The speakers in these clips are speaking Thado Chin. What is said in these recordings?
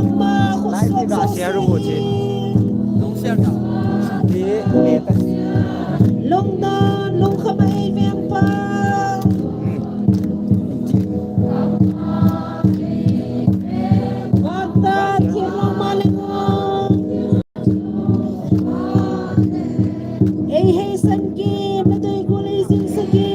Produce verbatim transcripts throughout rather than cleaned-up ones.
Live ni ka share u che. Nong share ta. Ni, ni ta. Lungdon, lungkham a eiveng pa. Vangta, thilong ma le ngo. Ei hei san ki, matui gul ei jing saki.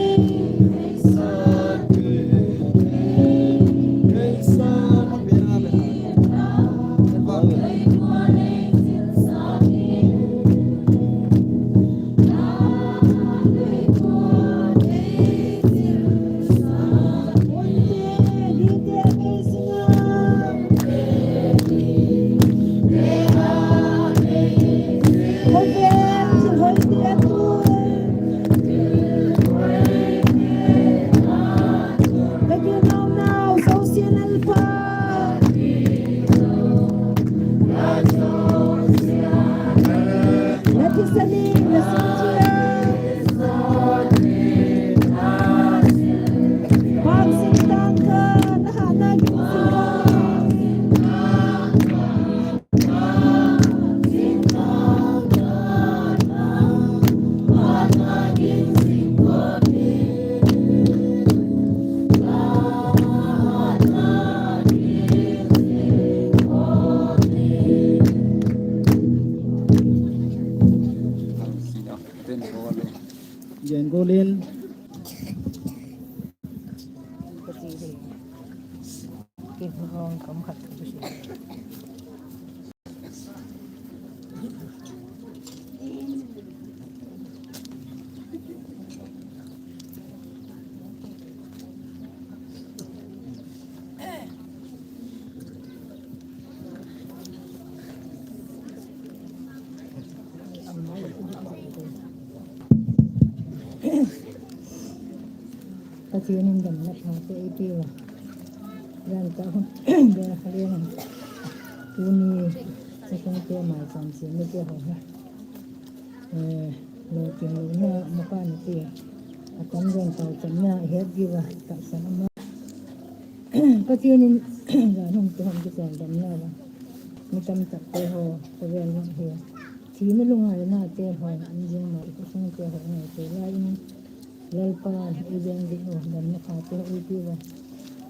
Jengolin. Pathen in damna pha te eipeh uva. Jan ta hun. Bel khale han. Tuni, sakong te mai chan chin le te ho ha. Eh, lo tin lo na ma pa ni te. A tam jan tau chan na het gi va ta san ma. Pathen in jan hung te hung ki chan damna va. Mi tam tak te ho, ko vel na he. Thina lungngaina te ho, an jing ma, i khosung te ho, ngai te lai in, Lalpa, i jeng di ho, damna pha te ho, i ti va.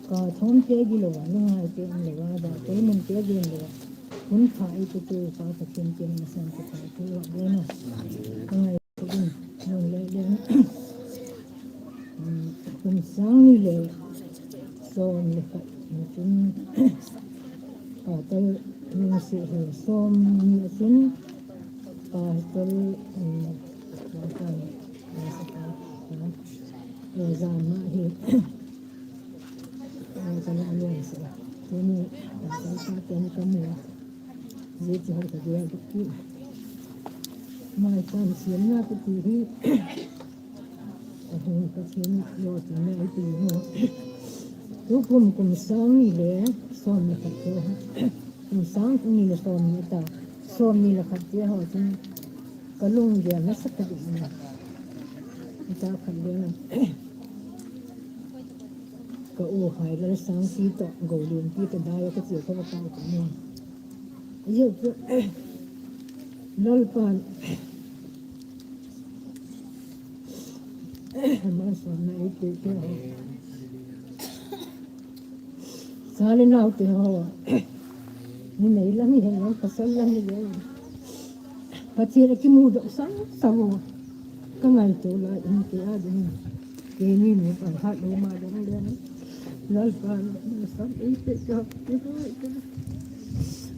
Ka thom te gi lo va, lungngai te um lo va, da te mun te gi lo va. Hun pha i tu tu, pa Pathen te na san te pha tu va, de na. Ngai tu in, nun le de. Hmm, kum sang ni le, som le khat, chun, Pastor Lungsi hi som ni a chun Pastor, um, Pastor, Pastor, eh, Jama hi, eh, kana Lungsi. Tuni Pastor pa teni kamu. Jeti har ka dia ki. Mai kan siam na ki hi. Ahung Pathen lo ti na i ti mo. Tu kum kum sang ni le som ni khat te ho. Kum sang ni le som ni ta. Som ni le khat te ho chun ka lunggel na sa ka di na. Ta khat le na. Ka u hai la sang si to go lin ti ta da ka ti ka ba ta ka ni. Ye tu Lalpan. Ama sana ite ke ho. Sale nau te ho. Ni nei la ni he, pasal la ni le. Pathen a kimu doh sang sa ho. Ka ngaito lai in ke a ding. Keini nupa hat lou ma dong le. Lalpa, nasam eipeh ka,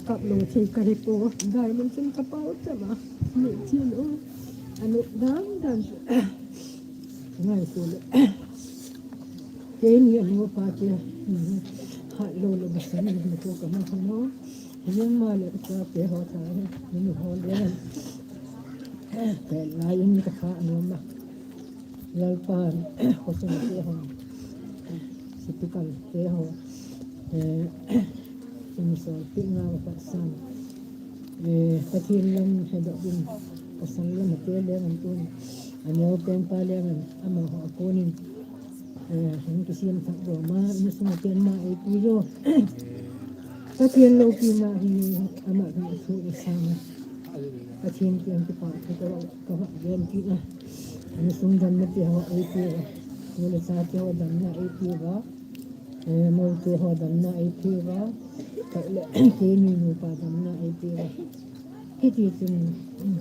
kap lou thei kahi poi, diamond chun kapao tama, neithiu lou, anop dan dan, ngaito le. Keini anupa te, hat lou le basan, ni ko kama kama, jeng ma le ka te ho ta, ni ho le. Te lai in ka kha anoma. Lalpan, khosung te ho, sipikal te ho, eh, insol pi nga ma pa san, eh, Pathen lam hedoh din, pasal lam te leng an tun, aneo pen pa leng an, amaho a konin, eh, hung kisem thak doh ma, insung a pen ma eipi jo. Pathen loupina hi ama hi thu i sang. Pathen kiang kipa thu ka, ka va gen kit na. Insung damna te ho eipeuva. Nu le cha te ho damna eipeuva. Eh, mou te ho damna eipeuva. Ka le, keini nupa damna eipeuva. Hiti chun, mm,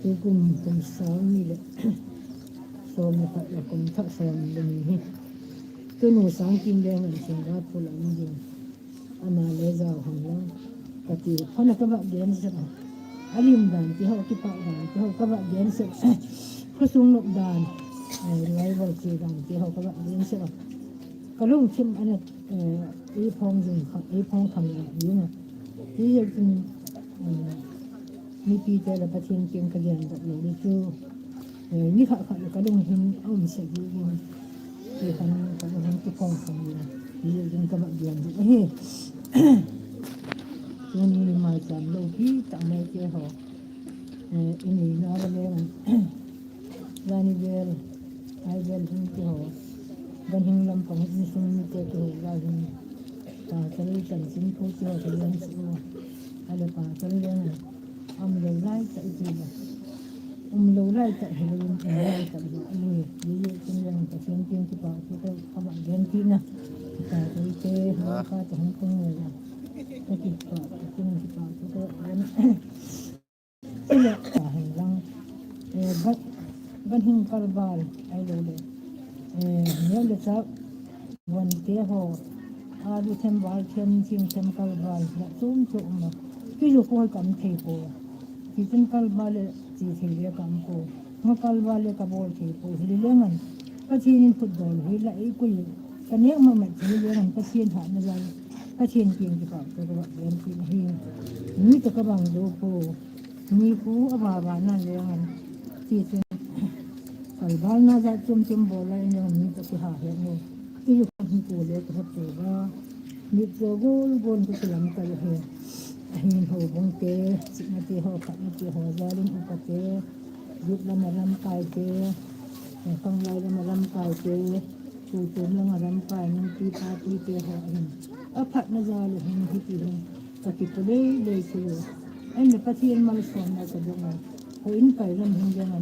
tukum kum sang ni le som le khat le kum thah som le ni hi. Tunu Sangkim le ngan sung ga pula ni ding. Ama le jao hon lang. Kati, hon a ka va gen sek a. Alim dan ti ho, kipa dan ti ho, ka va gen sek a. Khosung nop dan, eh, revival che dan ti ho, ka va gen sek a. Ka lungthim ana, eh, ei phong jing kha, ei phong kham jing a. Ti jeng tin, eh, Mipi te le Pathen kiang ka gen doh lou le chu, eh, ni khat khat le ka lung hin a um sek jin, ti khan ka lung hin kikhong khom jin, ti jin ka va gen doh ahi. Tuni ni maicham loupi tah mai te ho, eh, i neina le le, jani vel, ai vel hin te ho, ganhing lampang insung mite te ho, jal hin, pasal chanchin thu te ho, ka gen sek u, ale pasal le, Umlou lai tah hi la. Umlou lai tah hi la, um lai tah hi la. Ni, ni, ni, kin yang ka kin kin kipa, ki ka, ka ba gen ki na. Ka, ka, te, ka, ka, hung kung la. Ka kipa, ka kin kipa, ki ka, ka, ka, hung lang. Eh, ba, Ganhing kalbal, ai lo le. Eh, neo le chah, von te ho, alu them, val them, thing them kalbal, la chom chom ma. Kiju koi kam thei po. Kichun kalbal le chi thei le kam po. Nga kalbal le ka bol thei po. Hile le ngan. Pathen in phutdol hi la ei koi. Ka neo ma ma thei le ngan Pathen hatna jal. Pathen kiang kipa, ka ba gen ki na hi. Ni to ka bang do po. Ni khu a ba ba na le ngan. Ti chun. Kalbal na jat chom chom bol lai ngan ni to ki ha he ni. Ti khu hi ko le ko he ba. Ni to gol gol ko ki lam ka he. Ahin ho bung te, sik na te ho, khat na te ho, jalin upa te, yut lama lamkai te, eh, kanglai lama lamkai te, tutum lama lamkai, nungpi papi te ho ahin. Aphatna jal u hin hiti hin. Ka kipu lei lei chu. Ahin le Pathen malsomna ka dong a. Houin kai lam hin dong a.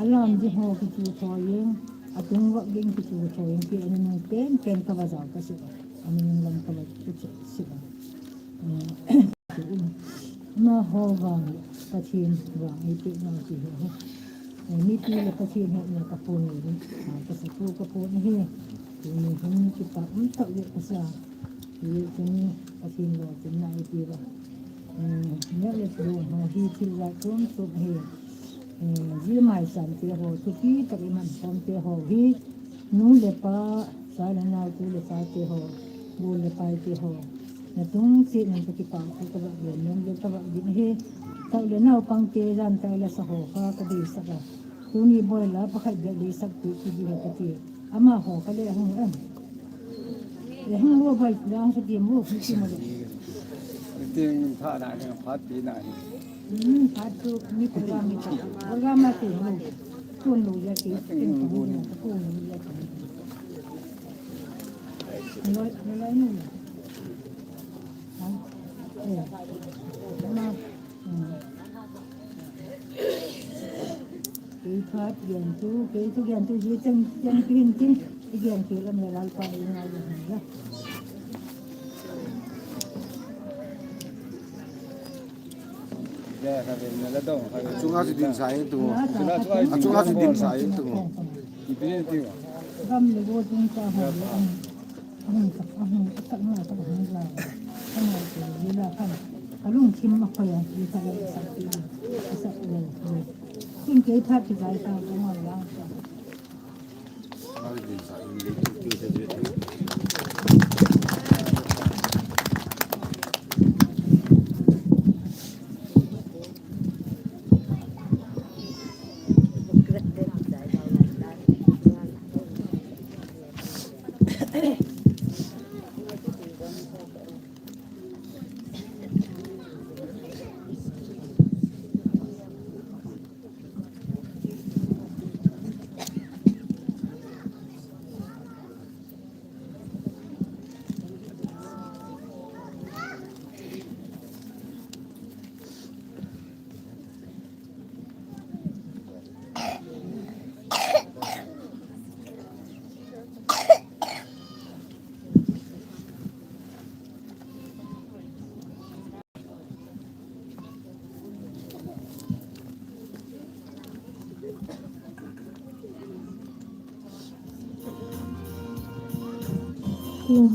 Alam ding ho kichu thoi jeng. Atung vah ding kichu thoi jeng. Ti ani nung pen pen ka va jao ka sik a. Ani nung lam ka va chu sik a. Eh, Amaho vang, Pathen vang, eipeh nau ti hi. Eh, mipi le Pathen hetna ka pon ni, ah, ka sa thu ka pon hi. Tuni hin kipa um tah le ka sa. Hi tuni Pathen lo tin na eipeh ba. Eh, neo le lo ho hi thil la chom chom hi. Eh, ji maisan te ho, thupi tah i man khom te ho hi. Nu le pa, cha le nao, tu le cha te ho, bu le pai te ho. Na tung cheh in ka kipa thu ka va gen, nom le ka va gen hi. Tao le naopang te, jan tao le sa ho kha ka dei sak a. Tuni boi la pakhat beh dei sak tu ki ding ka ti. Amaho ka le hung em. Le hung lo bai, le hung sa ti mo, ki ti mo le. Ting tha na, ting phat pi na hi. Hmm, phat tu, mi program mi ta. Program ma ti mo. Tun lo ya ti, ting lo ya ti, tun lo ya ti. Lo, lo, lo, lo. Ha? Eh. Ma. Hmm. Kei phat gen tu, kei thu gen tu, ji chang, chang tu hin tin, i gen tu lam le Lalpa i ngai le hin la. Achunga chu din sa in tu. Achunga chu din sa in tu. Gam le go tung sa ho le ang. Ahung sak, ahung sak, ahung sak, ahung sak. Ahung sak, ahung sak. Kalungthim a khoi a, i sa le sak ti. I sa le. Kin kei phat ki jai ta ko ma lang sa. Leng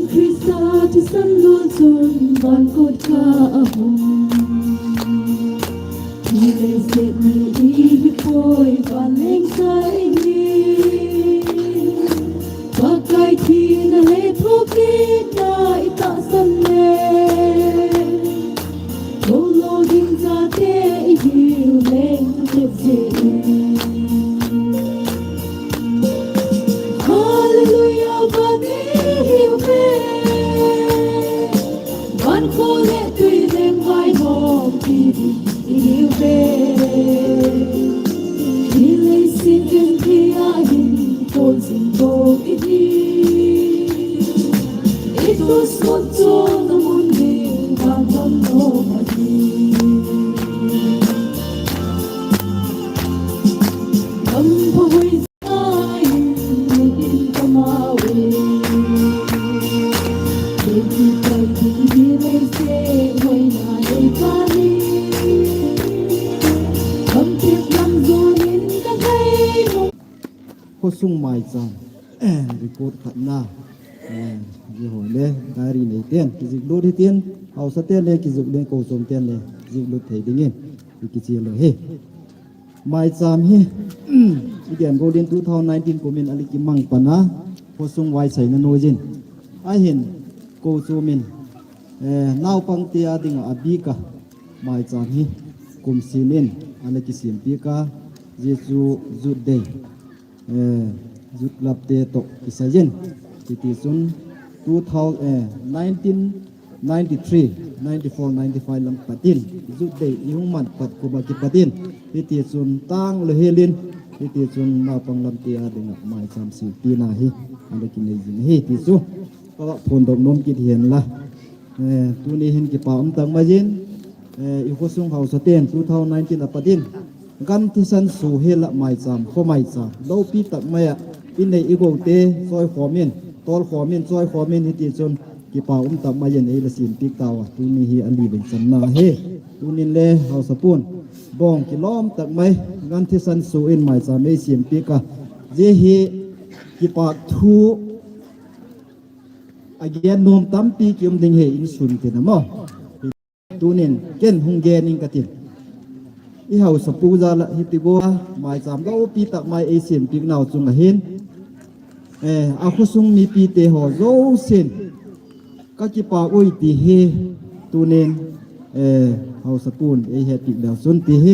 Krista thisan lhun chun van kot kha ahung. Hi leiset hi ihi poi, van leng sa ihi. Pakai thina le thokitna i tahsan le. Kolo ding jate ihiu leng tep jeh in. Hallelujah, van ihiu ve. Van kho le tui leng vaihom pi ding ihiu ve. Hi leiset ken thia hin kol jing bou ihi. I thusot chu na mun ding vang dom dom ahi. Gam pha hoi sa in, in kamau in. Ken ti kai ding hi leiset hoina nei kani. Gam thip lam jon in ka kai nung. Khosung maicham, eh, record khatna, eh, ji ho le, diary nei ten, kijih lut hitin, haosa ten le, kijih lut kou chom ten le, jih lut thei dingin, kichi lo hi. Maicham hi, i gen go din two thousand nineteen kumin ali kimang pana, khosung vaichaina noijin. Ahin, kou chomin, eh, naopang te a dinga abika, maicham hi, kum sinin, ala kisempika, Jesu Youth Day. Eh, Youth Club te toh kisai jin. Hiti chun two thousand, eh, nineteen ninety-three, ninety-four, ninety-five lam patin. Youth Day i hung man pat kuba kipatin. Hiti chun tang le helin. Hiti chun naopang lam te a dinga maicham sempina hi. Ala kinei jing hi ti chu. Ka va phondop nom kit hen la. Eh, tuni hin kipa um tak mai jin, eh, i khosung haosa ten two thousand nineteen a patin. Gan thisan su hela maicham, kho maicham. Lopi tak mai a, i nei i gou te, choi khomin, tol khomin, choi khomin hiti chun kipa um tak mai jin ei la sempik tauva. Tuni hi ali vei channa hi. Tunin le haosa pun. Bong kilom tak mai, gan thisan su in maicham ei sempik a. Ji hi kipa thu a gen nom tampi ki um ding he insun tin a mo. Tunin ken hung gen ing katin. I haosa pu jal a hiti go a, maicham lopi tak mai ei sempik nau chunga hin. Eh, a khosung mipi te ho jousen. Ka kipa ui ti hi. Tunin, eh, haosa pun ei hepik dau sun ti hi.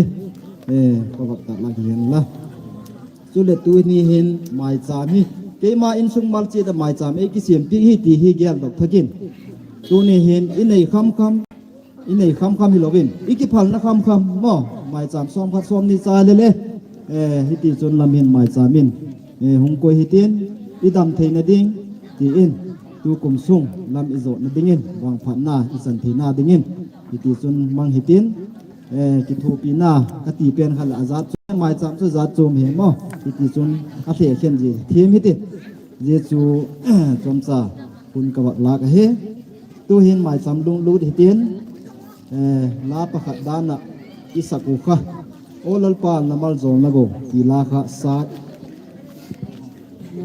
Eh, ka vak tak la ki hen la. Chule tuni hin maicham hi. Keima insung malchia maicham ei kisempik hi ti hi gel dok thakin. Tuni hin i nei kham kham, i nei kham kham hi lovin. I kiphalna kham kham mo. Maicham som khat som ni cha le le. Eh, hiti chun lam hin maicham in. Eh, hung koi hitin. I dam theina ding. Ti in. Tu kum sung lam i jotna dingin. Vangphatna i chan theina dingin. Hiti chun mang hitin. Eh, kithopina, kati pen khat la ajat chu, maicham chu jat chom hi mo. Hiti chun, a the khen ji, thim hiti. Ji chu, chomcha, hun ka vak lak ahi. Tu hin maicham lunglut hitin, eh, la pakhat dan a, i sak u kha. O Lalpa, na maljolna go, ti la kha sat.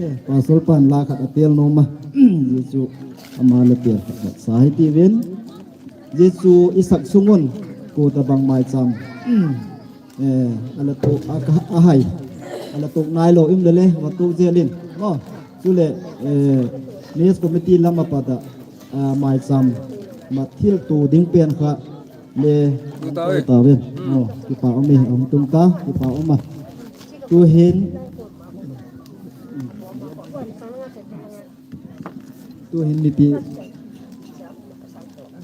Eh, Pastor pan la khat a tel nom a. Ji chu, ama la tel khat sa hiti vin. Jesu i sak sungun, ko tabang maicham. Eh, ala to, a, a hai. Ala to nai lo im le le, va to jel in. Mo, chule, eh, News Committee lam a pat a, ah, maicham. Ma thil to ding pen kha. Le, to ta ve. To ta ve. Mo, kipa um e, um tung ta, kipa um a. Tu hin. Tu hin mipi.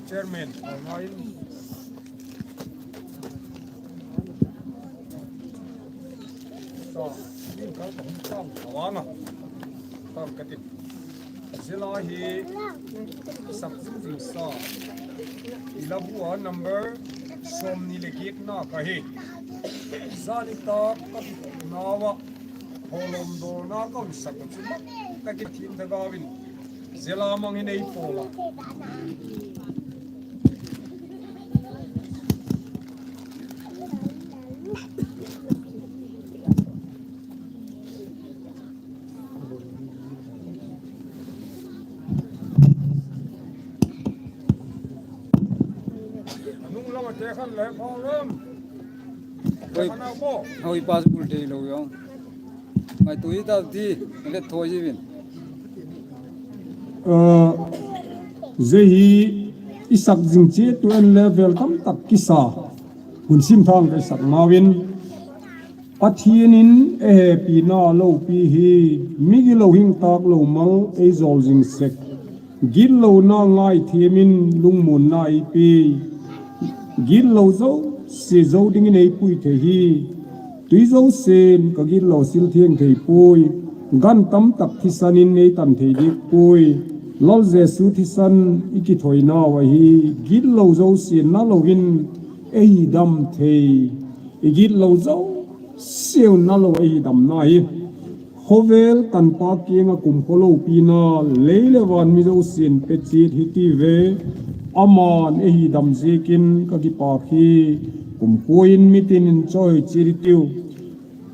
Chairman, sa, min kal ka hung tang, awanga. Tang ka tin. Zila hi, sak zing zing sa. Ila bua number, som ni le git na ka hi. Zani ta ka nawa. Holom dona ka un sak chu ma ka ki thim da gawin. Zela mang in ei pola. Nung lama te khan le pha lam. Hoi, hoi, pass bul thei lou jong. Mai tu hi ta ti, le thoi ji vin. Aa, zia hi i sak jing chi tu en le vel tam tak kisa. Hun sim thang ka sak mawin. Pathian in ei hepina lopi hi, migilo hing tak lo mang ei jol jing sek. Gitlona ngaithem in lungmonna ei pe. Gitlo jouse jo dingin ei pui thei hi. Tui jousen ka gitlo sil thiang thei pui. Gan tam tak thisan in ei tan thei dik pui. Lal Jesu thisan i kithoinau ahi. Gitlo jouse na loin ei dam thei. I gitlo jouse na lo ei damna hi. Khovel tanpa kianga kumkho lopina, lei le van mi jousen pe chit hi ti ve. Aman ei dam ziakin ka kipak hi. Kumkhuin mitin in choi chit hi tiu.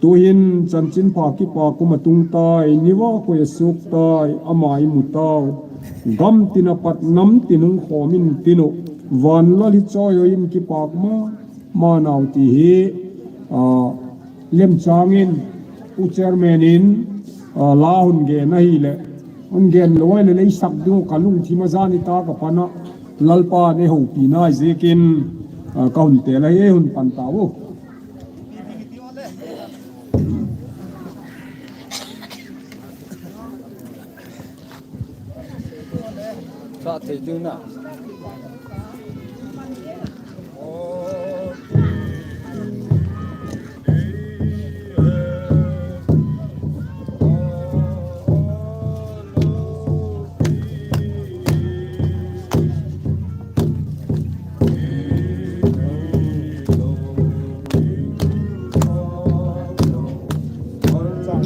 Tuhin chanchin pha kipak um a tung tai, niva khoi a suk tai, ama i mu tau. Gam tin a pat nam tin hung khom in tin u. Van lal hi choi in kipak ma. Manau ti hi, ah, lemchang in, u chairman in, ah, la hun gen ahile, hun gen lou ahile lei sak ding u ka lungthim a jan hi ta ka pan a, Lalpa nei houpi nai ziakin, ah, ka hun tel ahi, ei hun pan tau. Sa thei ding na.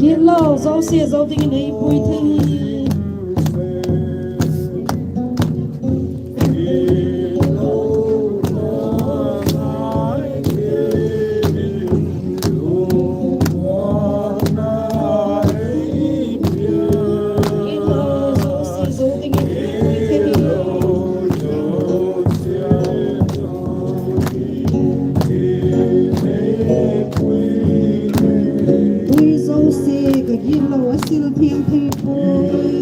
Gitlo jouse jo dingin ei pui thei hi. Tui jouse ka gitlo a sil thiang thei poi.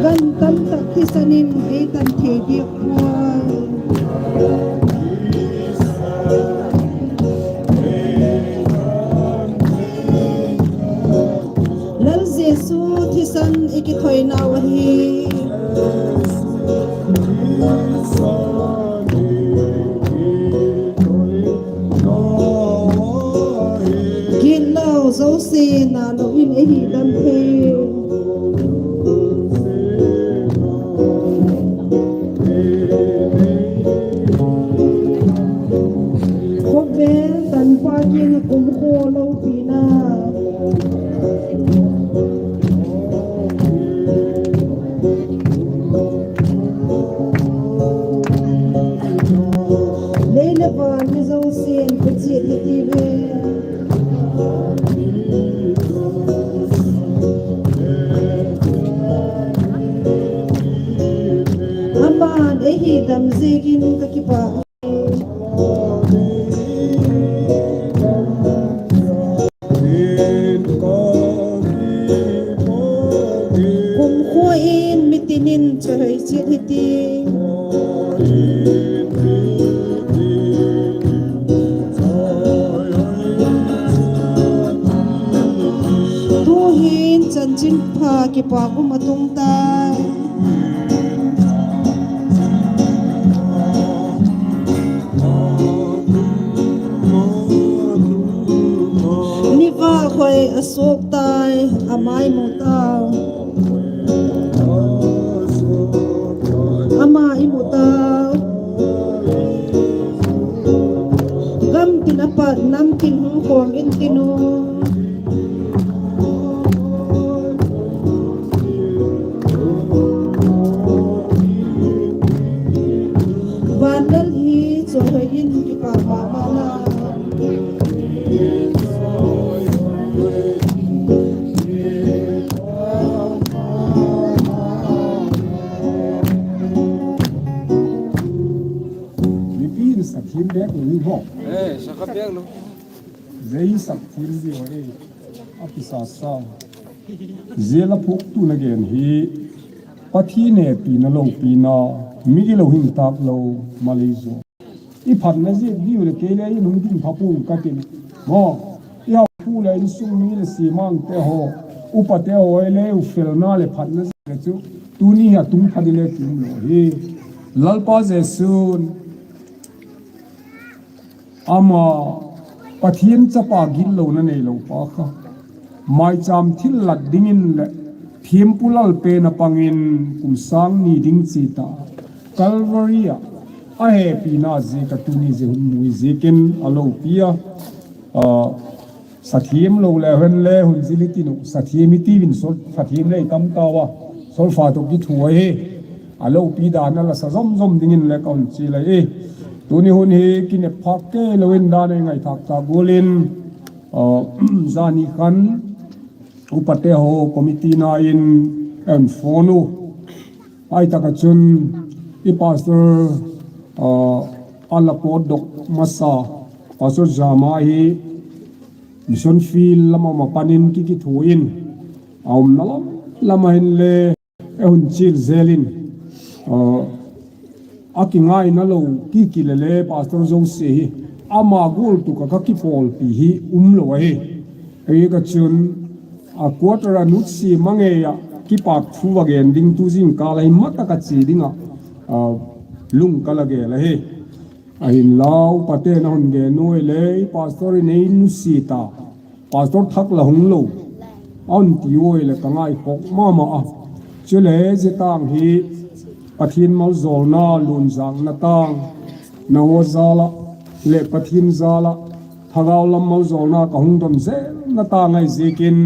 Gan tam tak thisan in ei tan thei dik poi. Lal Jesu thisan i kithoinau ahi. Gitlo jouse na loin ei hi dam thei. Khovel tanpa kianga kumkho lopina. Lei le van mi jousen pe chit hi ti ve. Aman ei hi dam ziakin ka kipak. Kumkho in mitin in choi chit hi ti. Tuhin chanchin pha kipak um a tung tai. Niva khoi a suk tai, ama i mu tau. Ama i mu Chom in tin u. Vannal hi chom in kipa mama na. Mipi in sa thim bek lo ni ho. Eh, sa khat bek lo. Zei sak thim di ho e. A kisa sa. Zia la phuk tu na gen hi. Pathian hepina lopina. Migilo hin tak lo. Malei zo. I phatna ziak diu le kei le i nung ding pha pung ka tin. Mo, i hau phu le insung mi le simang te ho, upa te ho le u felna le phatna ziak le chu, tuni hi a tung pha di le tum lo hi. Lalpa Jesu'n, ama Pathian chapa gitlo na nei lo pa kha. Maicham thillat dingin le thiampu lal pen a pangin kum sang ni ding chi ta. Calvary a, a hepina ziak a tuni zia hun mui ziakin a lopi a, a, sathiam lo le hen le hun zil i tin u, sathiam i tivin sol, sathiam le i tam tau a, solfa to kithu a hi, a lopi dan a la sa zom zom dingin le ka hun chi le i. Tuni hun hi kinep phak kei lo in dan a i ngaithak ta gualin, a, zani khan, upa te ho committee na in en phone u. Ai taka chun i pastor, ah, a la pot dok masa, Pastor Jama hi mission field lama ma panin ki kithu in. A umna lam, lama hin le e hun chil zelin. Ah, a kingaina lo ki kilele Pastor Jose hi ama gul tu ka ka kipolpi hi um lo ahi. Ei ka chun a quarter a nutsi mangei a kipak thu va gen ding tu zing ka lai mata ka chi ding a, a, lung ka la gel ahi. Ahin lau pate na hun gen noi le pastor in ei nusi ta. Pastor thak la hung lo. An ti oi le ka ngai khok mama a. Chule zia tang hi Pathian malzolna lunzangna tang. Na ho zala le Pathian zala thagau lam malzolna ka hung don zelna tang ai ziakin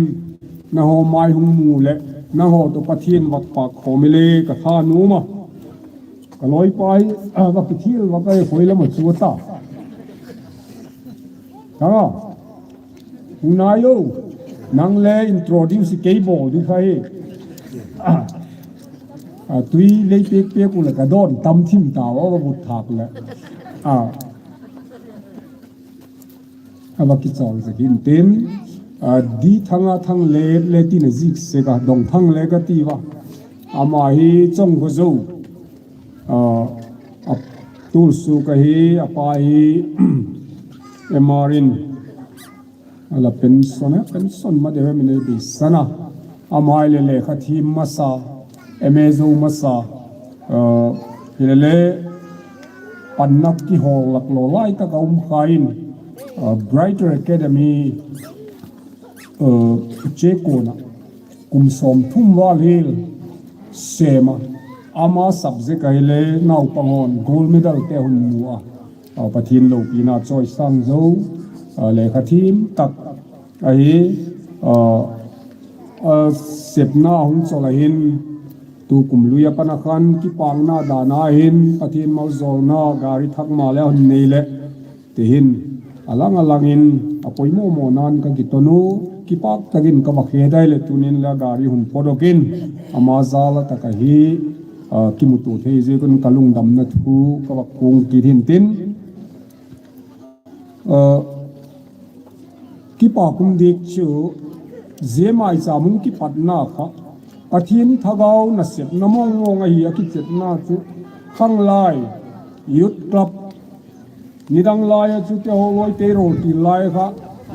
na ho mai hung mu le na ho to Pathian vak pak khom i le ka tha numa. Ka loi pai, a, va kithil va kai khoi lama chu ta. Ka. Unai o. Nang le introduce kei bol di kha hi. A, tui lei pek pek u le ka don tam thim ta va va but thak le. A. A va kichol zek in tin, a, di thanga thang le, le tin a zik sek a, dong thang le ka ti va. Ama hi chong ko zo. A, a tul su ka hi, a pa hi, M R in. A la pension, a pension ma de min ei bi sana. Ama le lekha thim masa, M A zo masa, ah, hilele panna kihol lak lo lai taka um kha in, ah, Brighter Academy, ah, che kona kum som thum val hil sema ama subject a hile naupang hon gold medal te hun mu a, ah, Pathian lopina choi sang zo, ah, lekha thim tak ahi, ah, ah, sepna hung chol ahin, tu kum lui a pan a khan kipakna dan a hin, Pathian malzolna gari thak ma le hon nei le, ti hin, alang alang in, a poimo mo nan ka kiton u, kipak takin ka va khe dai le tunin le gari hun phodok in, ama zala taka hi, ah, kimuto thei zia kun ka lungdamna thu ka va kung kit hin tin, Aa, kipa kum dik chu, zia maicham hung kipatna kha, Pathian thagau nasepna mong mong ahi a kichetna chu, khanglai, youth club, nidang lai a chu te ho loi te rol til lai kha,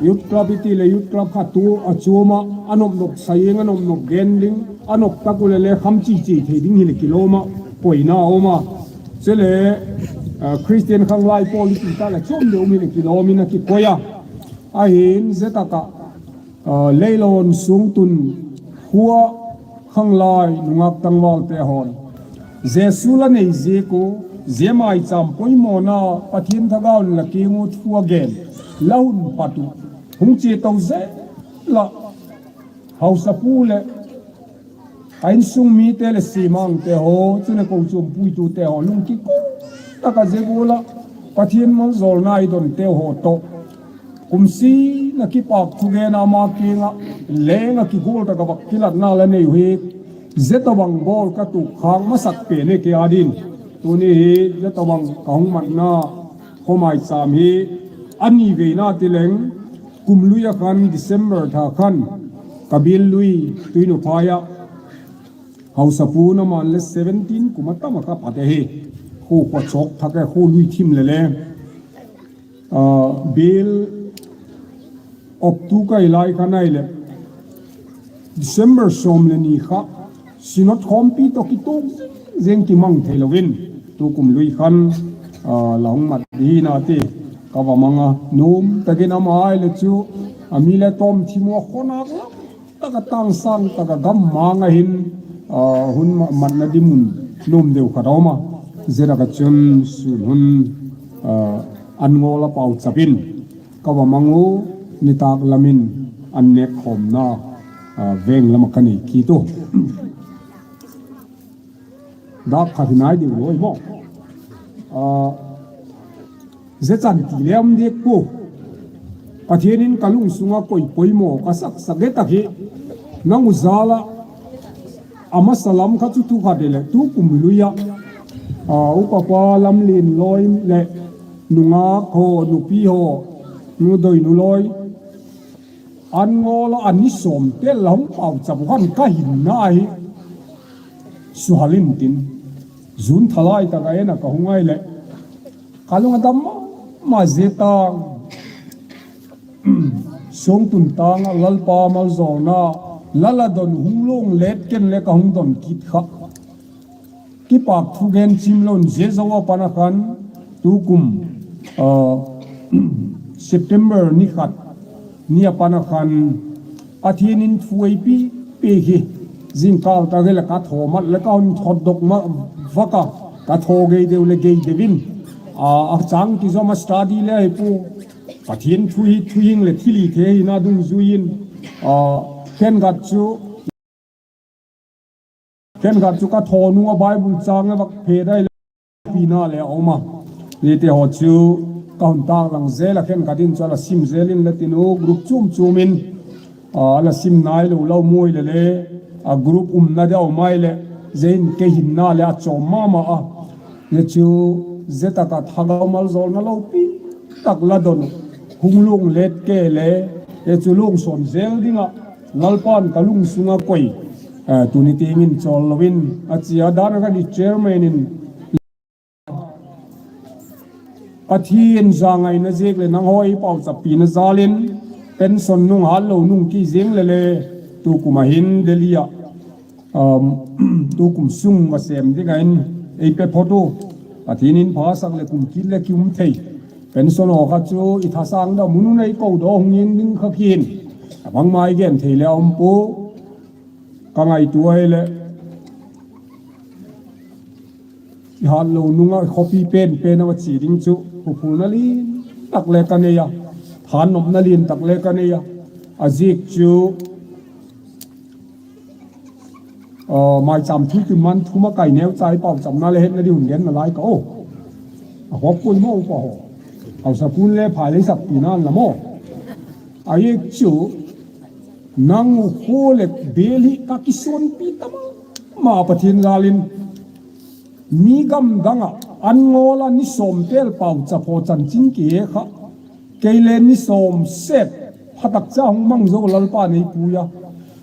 youth club i ti le youth club kha tu a chuma, a nop nop saying, a nop nop gen ding, a nop tak u le le kham chi chi thei ding hi le kilom a, koina a um a. Chule, ah, Christian khanglai pawl i ti ta le chom deuh mi le kilom in a kikoi a. Ahin zia taka, ah, leilon sung tun khua khanglai nungak tangval te hon. Jesu la nei ziak u, zia maicham poimona Pathian thagau in la kiang u thu a gen, la hun pat u. Hung che tou jeh la, Haosapu le a insung mite le simang te ho, chule kochuam puitu te ho, lungkikoi taka jeh ula, Pathen maljolna i don te ho toh, kum sina kipak thugen a ama kinga, lenga kigol taka vak kilatna la nei u hi, jeh tabang bol ka tukhang masak pen e kei a din. Tuni hi, jeh tabang ka hung matna, khomai cham hi, ani veina tileng, kum lui a khan December tha khan, ka bil lui, Tuinuphai a, Haosapu na man le seventeen kum a tam a ka pat e hi. Khu kho chok thak e, khu lui thim le le. Ah, bil op tu kai lai khan ai le. December som le ni kha. Synod khompi toh kituk jeng kimang thei louvin. Tukum lui khan, ah, la hung mat hi na ti. Ka va manga nom takin ama ai le chu. Ami le tom thim u a khonak la. Taka tangsang, taka gam manga hin, ah, hun ma-, matna dimun nom deu khat a um a. Jeh a ka chun sun hun, ah, an ngol a pauchapin. Ka va mang u nitak lamin an nek khomna, ah, veng lama ka nei kit u. Dak khat hi nai ding loi mo. Ah, jeh chan ti le um dek pu. Pathen in ka lungsunga koi poimo ka sak sak e tak hi. Nang u jal a. Amasa lam kha chu tu kha de le tu kum lui a. Ah, upa pa Lamlen loi le nungak ho, nupi ho, nu doi nu loi. An ngol a, an ni som tel la hung pauchap u khan ka hinna hi. Suhal in tin. Jun thalai taka en a ka hung ai le. Ka lung a dam ma, ma jeh tang. Song tun tang a Lalpa maljolna. Lal a don hung long let ken le ka hung don kit kha. Kipak thugen chim louvin jeh jou a pan a khan tukum, ah, September ni khat ni a pan a khan Pathen in thu eipi pe hi jingkal ta gei le ka tho mat le ka hun thot dok ma vaka ka tho gei deu le gei deuvin, ah, a chang kijom a study le ai pu Pathen thu hi thu hing le thilhih thei hi na dungjuiyin, ah, khenkhat chu Khenkhat chu ka tho nung a Bible chang a vak phe dai le pina le a um a. Hiti ho chu ka hun tah lang jel a khenkhat in chu a la sim jel in la tin u group chom chom in, ah, a la sim nai lou lou mui le le, a group umna deu mai le, jeh in kei hinna le a chom mama a. Hiti chu jeh tah a thagau maljolna loupi tak la don hung long let kei le, hiti chu long son jel ding a Lalpan ka lungsunga koi, eh, tuni tengin chol louvin, a chia dan a ka ni chairman in Pathen jangaina jeh le nangho ei pauchappi na jal in pension nung hat lou nung kit jeng le le tukum a hin Delhi a, um, tukum sung va sem ding a in ei pe phot u. Pathen in phasak le kum kit le ki um thei. Pension ho kha chu i thasang da mun u nei ko do hung ing ding kha kin. Abang mai gen thei le um pu. Ka ngaito ai le. I hat lou nung a khopi pen pen a va chi ding chu. Huphul na lin tak le ka nei a. Than nop na lin tak le ka nei a. A jeh chu Ah, maicham thu tun man thu ma kai neo chai pauchapna le hetna di hun gen na lai ka o. A hop koi mo pa ho. Haosapu le phai le sakpi na la mo. A jeh chu nang u kho le bel hi ka kisonpi tama ma Pathen jal in mi gam dang a an ngol a ni som tel pauchap ho chanchin kihe kha. Kei le ni som sep phatak cha hung mang jou Lalpa nei pui a.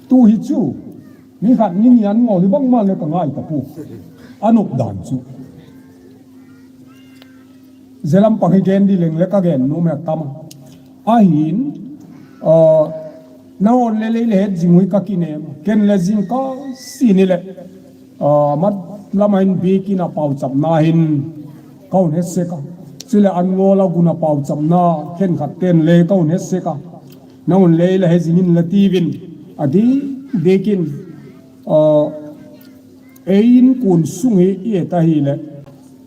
Tu hi chu. Ni khat ni ni an ngol hi bang ma le ka ngai ta pu. A nop dan chu. Jeh lam pang hi gen di leng le ka gen nom e tam a. Ahin, ah, na on le lei le het jing u hi ka kinem. Ken le jingkah si ni le. Ah, mat lam a hin bikin a pauchapna hin ka hun het sek a. Chule an ngol a gun a pauchapna khenkhat ten le ka hun het sek a. Na hun le le het jing in la ti vin. A di, bikin, ah, Ei in kun sung hi i et a hi le.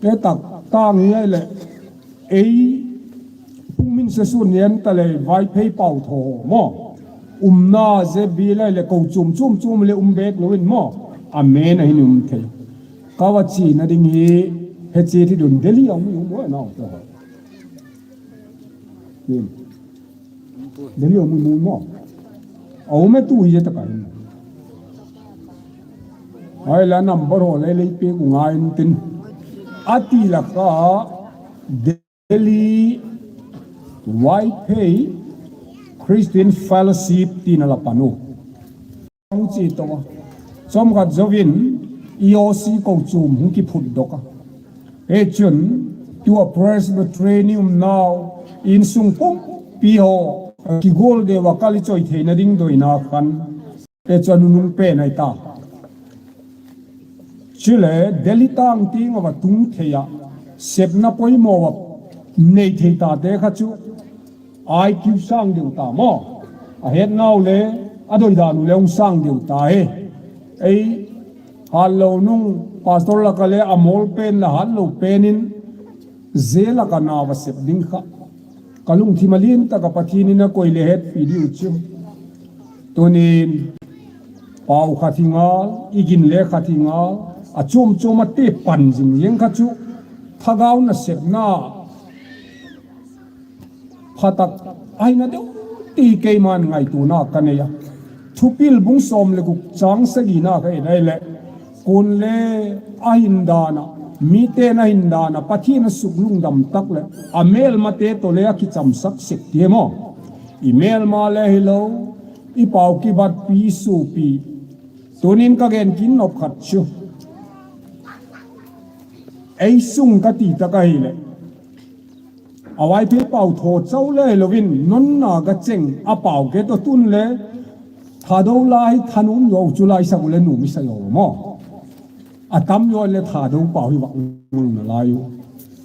Te tak tang hi le. Ei pung min Sesu nian ta le Vaiphei pau tho mo. Umna je bi lai le ko chum chum chum le um bet lo in mo. Amen ahin um thei. Ka va chi na ding hi he chi thi dun Delhi a um um mo na to. Delhi a um um mo. A um e tu hi je ta ka hin. Ai la number ho le le pe ku ngai in tin. Ati la ka Delhi Vaiphei Christian Fellowship tina la panu. Ang chi to. Chom khat jovin E O C ko chum hung ki phut doka. E chun tua Presbyterian um nau insung pumpi ho ki gol de wa kali choi theina ding doina khan. E chun nung pe nai ta. Chule Delhi tang ting a va tung thei a, sepna poimo va nei thei ta te kha chu I Q sang deu ta mo. A het nau le, a doi dan u le ung sang deu ta he. Ei, hat lo nung, pastor la ka le, a mol pen la hat lo pen in, je la ka na va sep ding kha. Ka lungthim a lien taka Pathian in a koi le hetpi diu chu. Tunin, pau khat hi ngal, i gin le khat hi ngal, a chom chom a te pan jing jeng kha chu, thagau na sepna, phatak, aina deu ti keiman ngaituna ka nei a. Thupil bung som le guk chang sagi na ka en ai le. Kun le a hin dana, mi te na hin dana, Pathian a suk lungdam tak le, a melma te to le a kichamsak sek ti mo. I melma le hi lo, i pau kibat pi su pi. Tunin ka gen kin nop khat chu. Ei sung ka ti tak a hi le. A Vaiphei pau tho chau le lovin non na ga cheng a pau ke to tun le Thadou lai thanum yo chu lai sa le nu mi sa yo mo. A tam yo le Thadou pau hi wa na lai yo.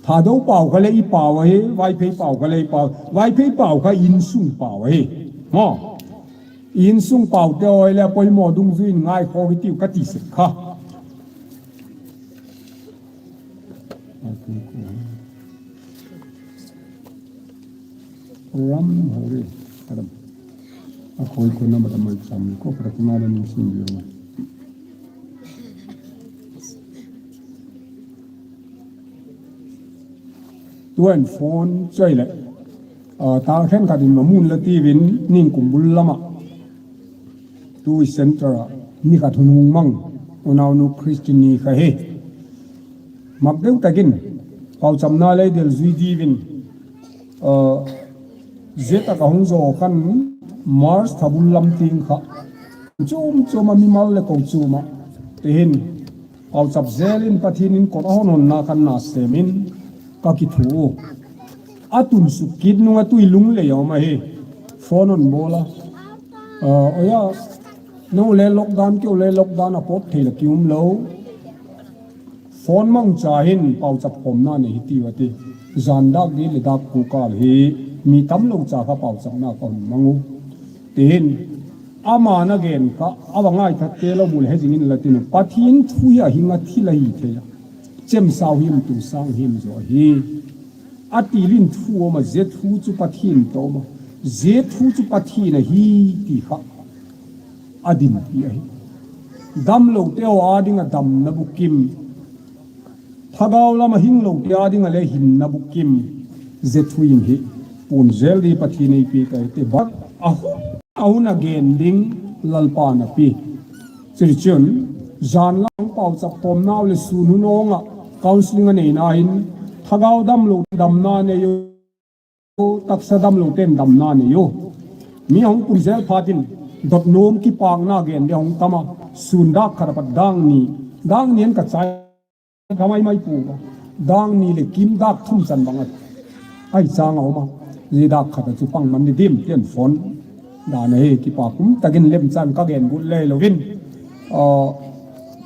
Thadou pau ka le i pau he, Vaiphei pau ka le i pau, Vaiphei pau ka insung pau he. Mo. Insung pau te oi le poimo dungjuin ngai kho ki tiu ka ti sek kha. Ram hore, Ram. A khoi ko na mata mai cham ko pra tuna le ning sing yo. Tuan phone choi le. A, ta khen ka din ma mun la ti vin ning kum bul lama. Tu center a, ni ka thunung mang, unau nu Christian ni ka he. Mak deu takin, pau chamna lei del zui di vin, a, zeta ka hung zo kan March thabul lam ting kha. Chum chum a mi mal le kong chum a. Te hin, Pau chap zel in Pathian in kot a hon hon na kan na sem in ka kithu. A tun suk kit nung a tui lung le yom a hi. Phone on bola. Ah, oya, no le lockdown keu le lockdown a pot thei la ki um lo. Phone mang cha hin pau chap khom na ne hi ti wa ti. Zan dak di le dak ku kal hi. Mi tam lo cha kha pau chap na ka hon mang u. Tin, ama na gen kha, a va ngai kha te lo mu le he jing in la tin, Pathian thu hi a hing a thil a hi thei a. Chemsau him tu sang him zo hi. A ti lin thu oma, je thu chu Pathian to oma. Je thu chu Pathian a hi ti kha. A din pi a hi. Dam lo te o a ding a dam na bukim. Thagau lama hing lo tia ding a le hin na bukim je thu in hi. Pun zel di Pathian ei pi kai te bak a hun, a hun a gen ding Lalpa na pi. Chiri chun, zan lang pau chap pom nau le sun hun ong a counseling a nei na hin. Thagau dam lo dam na nei yo. Taksa dam lo ten dam na nei yo. Mi hong pun zel phatin, dot nom kipak na gen de hong tama, sun dak khat a pat dang ni, dang ni an ka chai kha mai mai pu. Dang ni le kim dak thum chan bang a. Ai chang a oma. Ji dak khat a chu pang man ni dim tian phone. Da na he kipak kum takin lem chan ka gen gut le lo vin. Ah,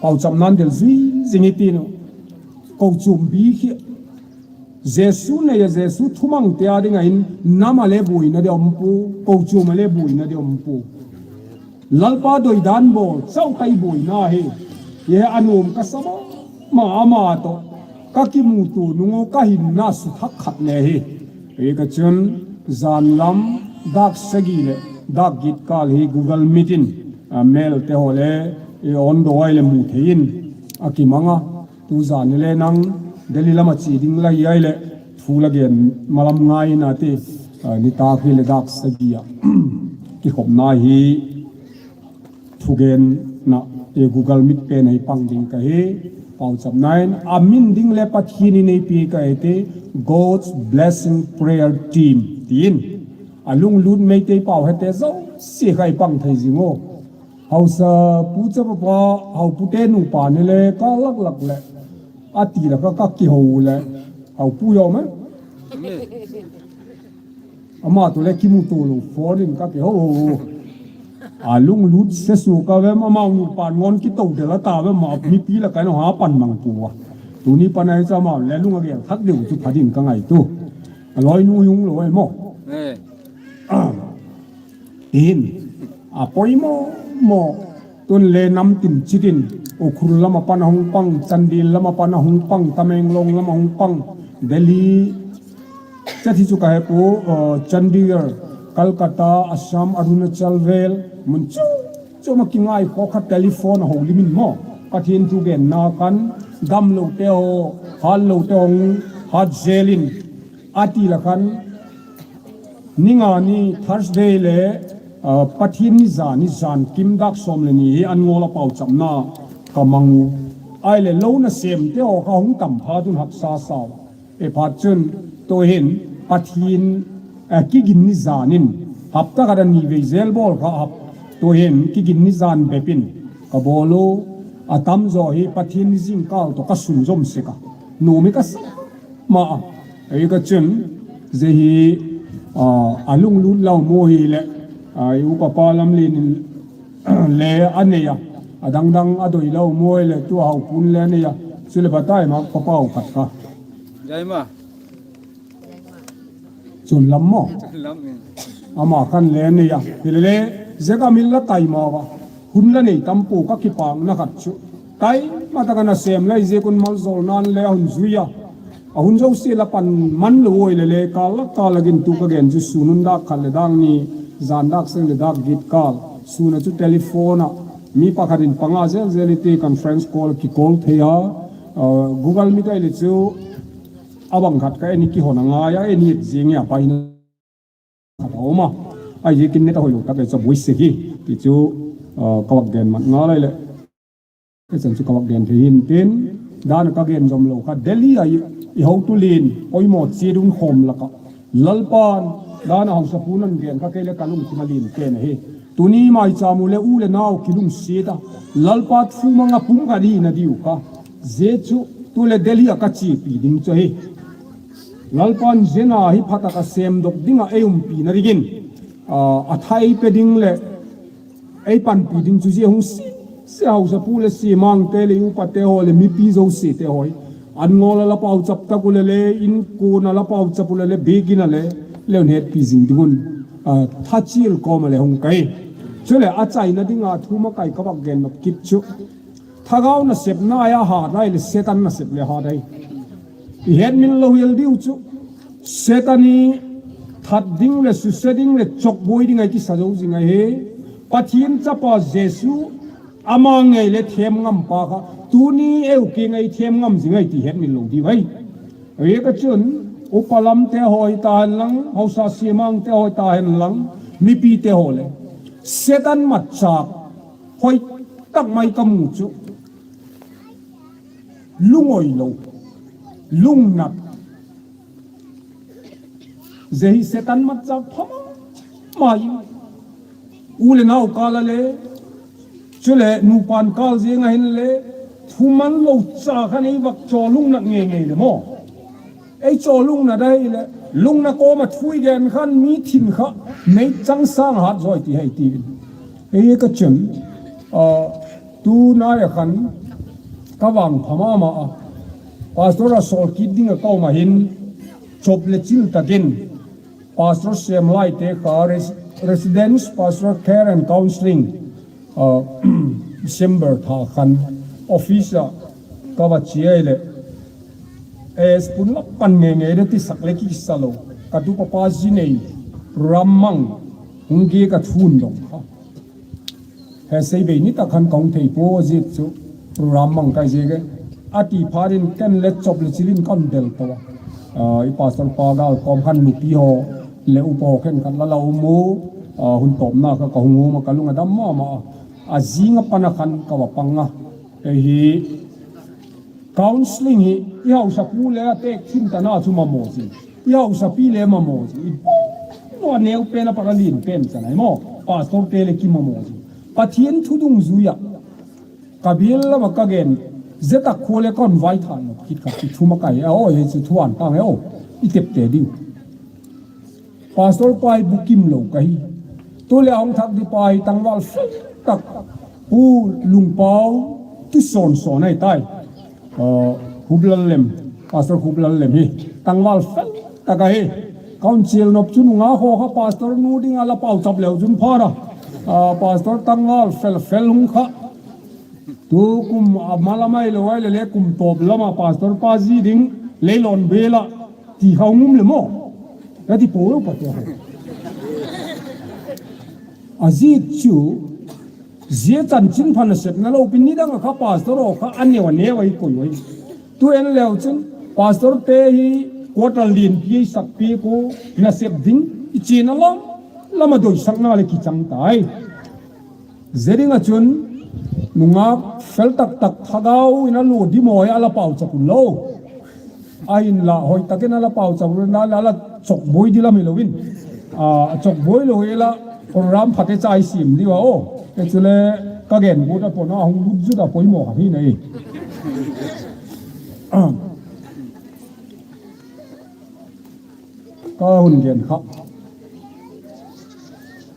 pau cham nan del zui zing i ti no. Ko chum bi khi Jesu nei a Jesu thumang te a ding a in nam a le buina de om pu, ko chum a le buina de om pu. Lalpa doi dan bol, chau kai buina hi. Ye a nom ka sa ma, ma ama to. Ka kimu tu nungo ka hin na su thak khat ne hi. Hi ka chun, Janlam dak sagi le dak get kal hi Google Meet in, a, mel te ho le, e, on do ai le mu thei in, a kimanga. Tu jan le nang Delhi lama chi ding la hi ai le, thu la gen malam ngai na te, a, ni tak hi le dak sagi a. Kikhopna hi thugenna, e, Google Meet pen a hi pang ding ka hi, pauchapna in, a min ding le Pathen in eipe ka hi te, God's Blessing Prayer Team, tin. A lunglut Meitei pau hete jouse kha i pang thei jing o. Haosa pu chapa pa, hao pu te nupa ni le, ka lak lak le. A ti la ka, ka kihou le. Hao pu jo ma. Ama to le kimu to lo, phone in ka kihou. A lunglut se su ka ve ma, ama nupa ngon kito de la ta ve ma, mipi la ka no ha pan mang pu wa. Tuni pan ai cha ma le lung a gel thak deu chu pha ding ka ngaito. A loi nu yung lo ai mo. Eh. Ah. Tin. A poimo mo. Tun le nam tin chitin. Ukhrul lama pan a hung pang, Chandel lama pan a hung pang, Tamenglong lama hung pang. Delhi. Chathi chu ka he pu, uh, Chandigarh, Kolkata, Assam, Arunachal vel, mun chu, chu ma kingai kho kha telephone a ho limin mo. Pathen thu genna khan, dam lo te ho, hal lo te hong, hat jelin, a ti la khan, ni nga ni Thursday le, ah, Pathen ni jan ni jan kim dak som le ni hi an ngol a pauchapna ka mang u. Ai le lo na sem te ho ka hung tam pha tun haksa sao. E phat chun, tu hin, Pathen, eh, kigin ni jan in, hapta khat a ni vei jel bol kha hap, tu hin, kigin ni jan bep in, ka bol u, a tam jo hi, Pathen ni jingkal to ka sun jom sek a. Nomi ka sa ma a. Ei ka chun, je hi, ah, a lunglut lo mo hi le, ah, i upa pa Lamlen in le a nei a. A dang dang a doi lo mo hi le, tu a hao pun le a nei a. Chu le batai ma papa u khat ka. Jai ma. Chun lam mo. Chun lam, eh. Ama khan le a nei a. Hi le le, je ka mil la tai ma wa. Hun la nei tam pu ka kipakna khat chu. Tai ma ta ka na sem lai je kun mal jol nan le a hun jui a. A hun jouse la pan man lo oi le le, kal la kal la gin tu ka gen chu sun un dak khat le dak ni, jan dak seng le dak get kal. Sun a chu telephone a. Mi pakhat in panga jel jel i ti conference call ki call thei a. Ah, Google Meet ai le chu a bang khat ka en i kihon a ngai a, en i et jing a pai na. Khat a um a. Ahi kin net a hoi lo tak le chu boi se hi. Ti chu, ah, ka vak gen mat nga lai le. Ka chan chu ka vak gen thei hin tin. Dan ka gen jom lo kha Delhi a i, i ho tu lin. Oi mo chi dun khom la ka. Lalpan, dan a hausa pu nan gen ka kei le ka lung ki ma lin te na hi. Tuni mai cha mu le u le nau ki lung si ta. Lalpa thu manga pum ka di na diu ka. Je chu tu le Delhi a ka chi pi ding chu hi. Lalpan jena hi phatah a sem dok dinga ei umpi na dingin, ah, a thai pe ding le ei panpi ding chu je hung si, si hausa pu le si mang te le upa te ho le mipi jouse te hoi. An ngol a la pau chap tak u le le, in kun a la pau chap u le le, bigin a le, le un het pi jing ding un, ah, tha chil kom a le hung kai. Chule a chaina dinga thu ma kai ka bak gen nop kit chu. Thagau nasep na ai a hat ai le Satan nasep le hat ai. I het min lo hial diu chu. Satan i that ding le suse ding le chok boi ding ai kisa jo jing ai he. Pathen chapa Jesu ama ngei le them ngam pa kha. Tuni eu ke ngei them ngam jing ai ti het min lo diu ai. Ei ka chun upa lam te hoi ta hen lang, hausa simang te hoi ta hen lang, mipi te ho le. Satan matchak. Hoi tak mai ka mu chu. Lungoi lo. Lungnat. Je hi Satan matchak phama. Mai. U le nau kal a le. Chule nupan kal jing a hin le. Thuman lo cha khan ei vak cho lungnat ngei ngei le mo. Ei cho lungna dai le, lungna koma thu i gen khan mi thin kha, meichang sang hat joi ti hei ti. Ei ka chun, ah, tu nai a khan, ka vang pha mama a. Pastor a sol kit ding a ka um a hin, chop le chil takin, Pastor Sem Lai te kha res-, Residence Pastor Care and Counseling, ah, December tha khan office a ka va chia le. Es pun la pan nge nge de ti sak le ki sa lo. Ka tu papa ji nei. Program mang hung ge ka thun dong kha. He sei bei ni ta khan ka hung thei po jit chu program mang kai jik e. A ti pharin ken le chop le chilin kan del to. Ah, i pastor pa gal kom khan nupi ho le upa ho khen khan la la umu. Ah, hun top na kha ka hung hum a ka lung a dam ma ma. A jing a pana khan ka va pang a. He hi Counseling hi, i hausa pu le a tek thin ta na chu mamo si. I hausa pi le mamo si. I no neu pen a para lin pen cha nai mo. Pastor te le ki mamo si. Pathian thu dungjuia. Ka bil lama ka gen. Zeta kho le kon vai than no. Kit ka ki thuma kai. A o he chu thuan tang he o. I tep te diu. Pastor pa hi bukim lo ka hi. Tu le hung thak di pa hi tangval fel tak. Pu Lungpau tu son son ai tai. Ah, Hublal Lem, Pastor Hublal Lem hi. Tangval fel tak a hi. Council nop chu nunga ho kha pastor nu ding a la pau chap leu chun phara. Ah, pastor tangval fel fel hung kha. Tu kum a malamai lo ai le le kum top lama pastor pa ji ding leilon bela. Ti hau ngum le mo. Ka ti po lo pa te ho. A ji chu, zia chanchin pha nasep na lo pin ni dang a kha pastor o kha a neu a neu a i koi oi. Tu en leu chun, pastor te hi quarter lin pi sak pi ko nasep ding, i chi na lam, lama doi sak na le ki chang tai. Zeding a chun, nungak fel tak tak thagau in a lu di mo a la pau chapun lo. A in la hoi takin a la pau chapun la la la chok boi di lam hi lo in. A chok boi lo hi la program phate chai sim di wa o. E chule ka gen bu ta pon a hung bu ju ta poi mo ha hi nei. Ka hun gen kha.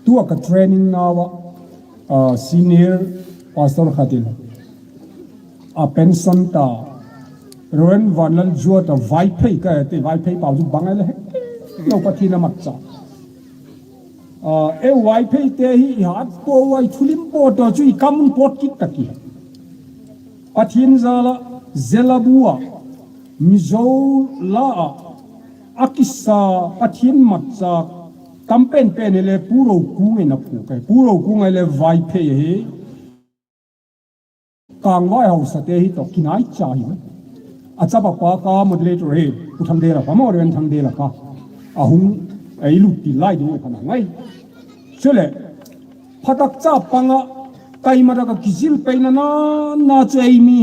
Tua ka training nawa, ah, senior pastor khatin. A pension ta. Reverend Vanlal Jua ta Vaiphei ka te Vaiphei pau ju bang le he. Lo Pathian a mat cha. Ah, e Vaiphei te hi i hat po wai thulim po to chu i kamun pot kit taki. Pathian jala zelabua. Mizo la a, a kisa Pathian matcha tam pen pen le Pu Rokung in a pu kai. Pu Rokung le Vaiphei hi. Kangvai hausa te hi to kinai cha hi. A chapa pa ka moderator hi. Pu Thangdela pa mo ren Thangdela ka. A hung ei lut ti lai ding ka na ngai. Chule, phatak cha panga, kaima taka kijil peina na, na chu ei mi,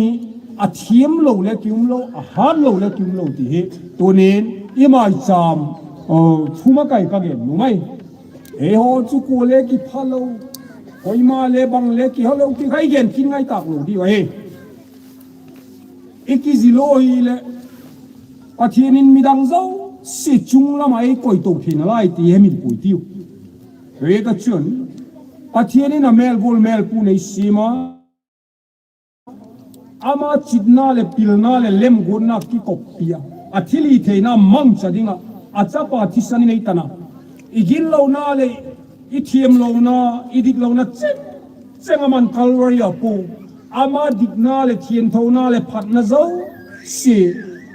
a thiam lo le kium lo, a hat lo le kium lo ti hi, tunin, i mai cham, o, thuma kai ka gen nu mai. Ei ho chu ko le ki pha lo, koima le bang le ki ha lo ki khai gen kin ngai tak lo di wa he. I kijilo hi le, Pathian in midang jouse chung lama ei koi to thei nalai ti he min pui tiu. Ve ka chun, Pathian in a mel gol mel pu nei sima, ama chitna le pilna le lemgotna kikop pia. A thil hi theina mangcha dinga, a chapa thisan in ei tana. I gin lo na le, i thiam lo na, i dik lo na, cheng, cheng aman Calvary a po. Ama dikna le thianthona le phatna jouse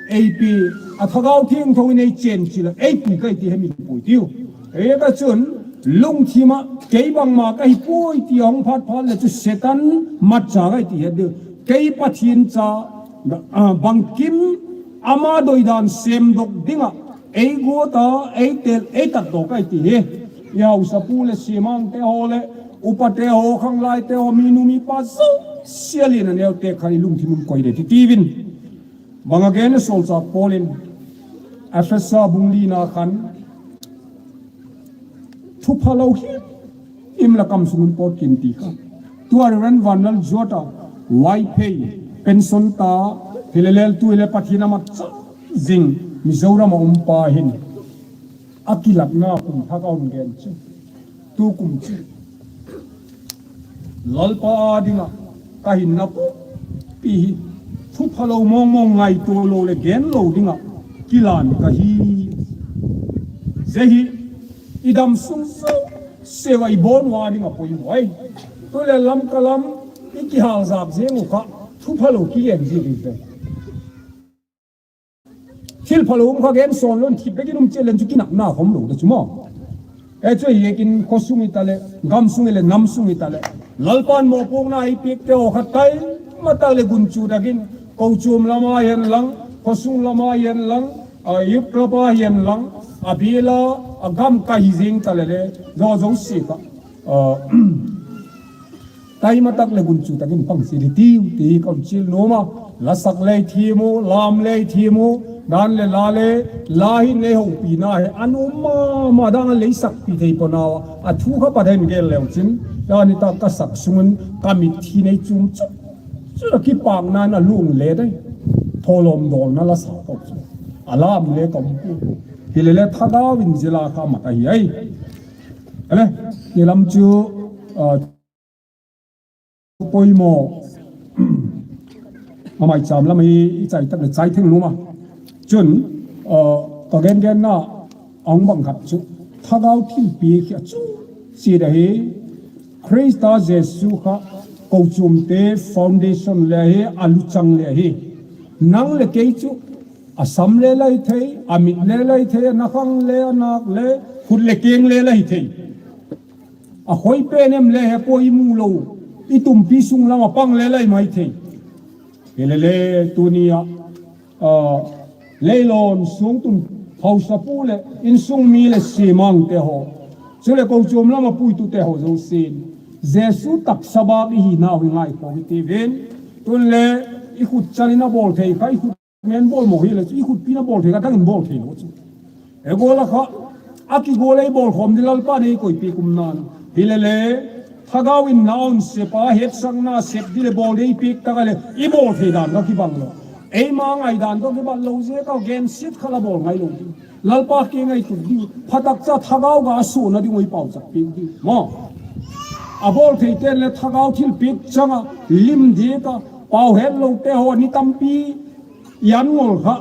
eipi, a Thagau Thiangtho in ei chen chila, eipi kai ti he min pui tiu. Ei ka chun, lungthima, kei bangma ka hi pui ti hong phat phat le chu Satan matcha kai ti he diu. Kei Pathian cha, ah, bangkim ama doidan semdok dinga, ei go ta, ei tel, ei tat to kai ti he. I hausa pu le simang te ho le, upa te ho, khanglai te ho, mi nu mi pa jouse a lina neo te khan i lungthim un koi de ti tivin. Bang again a solchak Paul in, Ephesa bung lina khan, thu pha lo hi, im la kam sungun pot kin ti kha. Tua Reverend Vanlal Jua ta, Vaiphei, pension ta, hilelel tu hile Pathian a matcha jing, Mizoram a um pa hin. A kilatna kum thak a um gen chu. Tu kum chu. Lalpa a dinga ka hinna pu pi hi. Thu pha lo mong mong ngaito lo le gen lo dinga kilan ka hi. Ze hi i dam sung so se wa i bon wa dinga poi mo ai. Tu le lam ka lam i kihal zak ze ngu kha thu pha lo ki gen ze ve ve. Thil pha lo um kha gen son lon thip bekin um che len chu kinakna khom lo da chu mo. Hichu hikin khosung itale, gamsung ile, namsung itale, Lalpan mopohna eipeh te ho khat tai, matah le gunchu takin, kochom lama hihen lang, khosung lama hihen lang, a, youth club a hihen lang, abela, agam kahi jing tale le, jo jo si ka. A, tai matah le gunchu takin pang si di tiu, ti kon chil noma, lasak le thimo, lam le thimo, dan le la le, la hi nei houpina hi, an um mama dan le sakpi thei pona, athu kha Pathen gel leu chin, dan ni ta kasak sungun, kamit thi nei chum chu, chu la kipakna na lung le dai, tholom dol na la sa ko chu, alam le kom pu, hi le le thagau in jila kha mata hi ai, ale, ni lam chu, a, poimo, amai cham lam hi i chai tak le chai theng numa. Chun, uh, ka gen gen na, ang bang khat chu, thagau thilpi khi chu, si da hi, Krista Jesu kha, kochom te foundation le hi, aluchang le hi. Nang le kei chu, asam le lai thei, amit le lai thei, nakhang le, anak le, khut le keng le lai thei. Ahoi pen em le he po i mu lou, i tumpi sung lama pang le lai mai thei. Hi le le tunia, a, leilon sung tun hausapu le, insung mi le simang te ho. Chule kochom lama puitu te ho jousen. Jesu taksa bak i hina u hi ngai khom i ti ven. Tun le i khut chan in abol thei kha i khut men bol mo hi le chu, i khutpi na bol thei kha, dang in bol thei lo chu. E gol a kha, a kigol ei bol khom di Lalpa nei koipeh kum nan. Hi le le, thagau in na on sepa, hetsakna sep di le bol dei pek tak a le, i bol thei dan kha kibang lo. Eima ngai dan kha kibang lo jeh a ka gen sit kha la bol ngai lo di. Lalpa kei ngai tu di, phatak cha thagau ga su na di ngoi pau chak pek di. Mo. A bol thei ten le thagau thilpek chang a, lim di ka, pau het lo te ho ni tampi, Yan ngol kha.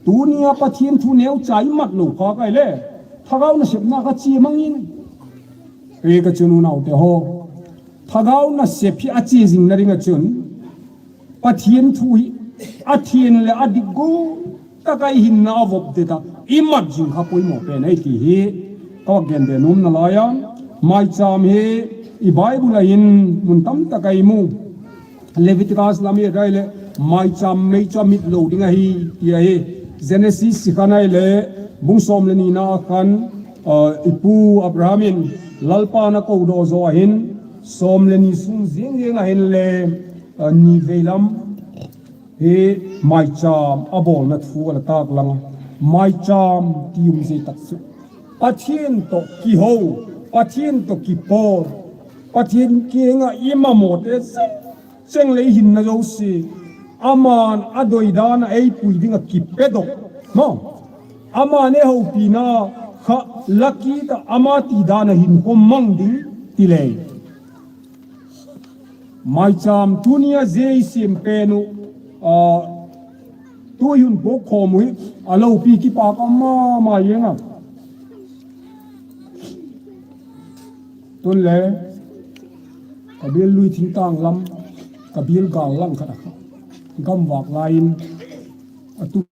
Tunia Pathen thu neo chai mat lo kha kai le. Thagau nasepna kha chi mangin. Ei ka chun unau te ho. Thagau nasep hi a chi jing na ding a chun. Pathen thu hi a thien le a dik go. Takai hin na vop te ta. I mat jing kha poimo pen ei ti hi. Ka gen de nom na lai a. Maicham hi i Bible a hin mun tam takai mu. Leviticus lam i et le, maicham mei chu amit lo ding ahi, ti ahi. Genesis i khan ai le, bung som le ni na khan, uh, i pu Abraham in, Lalpa na ko do jo ahin, som le ni sung jing jing ahin le, uh, ni vei lam, hi maicham a bol na thu a la tak lang. Maicham ti um jei tak chu. Pathen to kiho, Pathen to kipor, Pathen kienga i mamo te se, Cheng le i hinna jouse, aman a doi dan a ei pui ding a kipe doh. Mo. Aman e houpina kha la kit a ama ti dan a hin khom mang ding ti le. Maicham tunia jei sim pen u, a, tu i hun pok khom u hi, a lopi kipak a mama jeng a. Tun le, ka bil lui thingtang lam, ka bil gal lang khat a kha. Gamvak lai in, a tu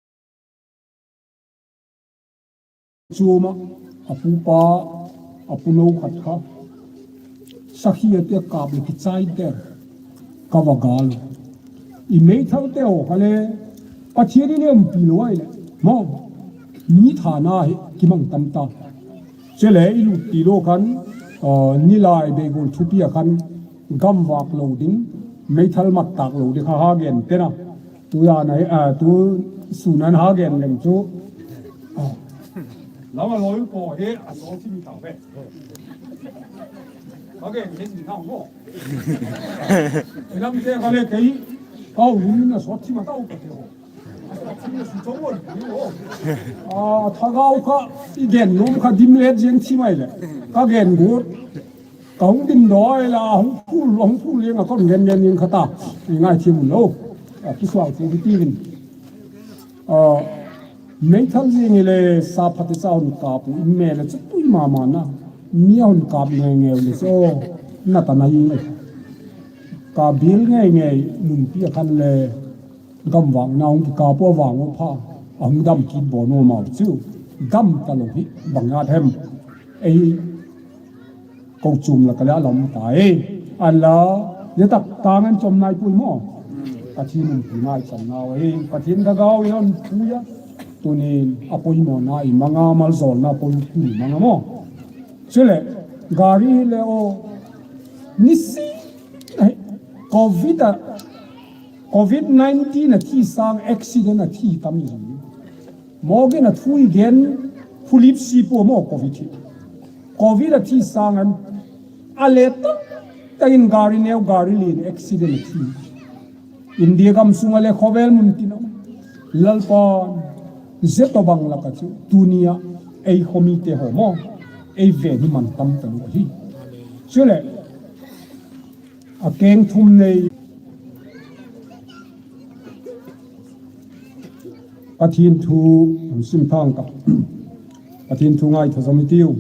chuma, a pupa, a puno khat kha. Sakhi a te kap le kichai ter, ka va gal. I meithal te ho kha le, Pathen in umpi lo ai le. Mo, mi thana hi kimang tam ta. Chule i lut ti lo khan, uh, nilai beigol thupi a khan gamvak lo ding, meithal mat tak lo ding kha ha gen te na. Tu ya na, uh, tu sunan ha gen leng chu. Uh. Lama loi po he a so thim ta ve. Ha gen he ni na mo. Lam te kha le kei. Kau ni na so thim ta u ka te ho. A, thagau kha, i gen nom kha dim let jeng thi mai le. Ka gen got. Ka hung dim doi la, hung phul, hung phul jeng a kon gen gen jeng kha ta. I ngai thi mun lo. A, kisual thi thi vin. A, meithal jeng le sa phat te sa hung kap u, i me le chu tui mama na. Mi a hung kap nge nge le so, na ta na i le. Ka bil nge nge, mun pi a khan le. Gamvak na hung kikap u a vang u pha, a hung dam kit bo nom u chu. Dam ta lo hi, bang a them. Ei, kou chom la ka le a lam ta e. An la, ye tak tang an chom nai pui mo. Pathen um pui nai chan nau e. Pathen Lhagao in an pui a. Tunin a poimo na i manga maljol na poi pui manga mo. Chule, gari le o. Nisi, eh, covid a, covid nineteen a thi sang accident a thi tam ni. Morgan a thu i gen, phulip si po mo covid hi. Covid a thi sang an, a le tak, tak in gari neo, gari lin accident a thi. India gam sunga le khovel mun tin a. Lalpan, je tobang la ka chu, tunia, ei khomi te ho mo, ei ve ni man tam ta lu hi. Chule, a keng thum nei. Pathen thu, sim thang ka. Pathen thu ngai tha zom i tiu.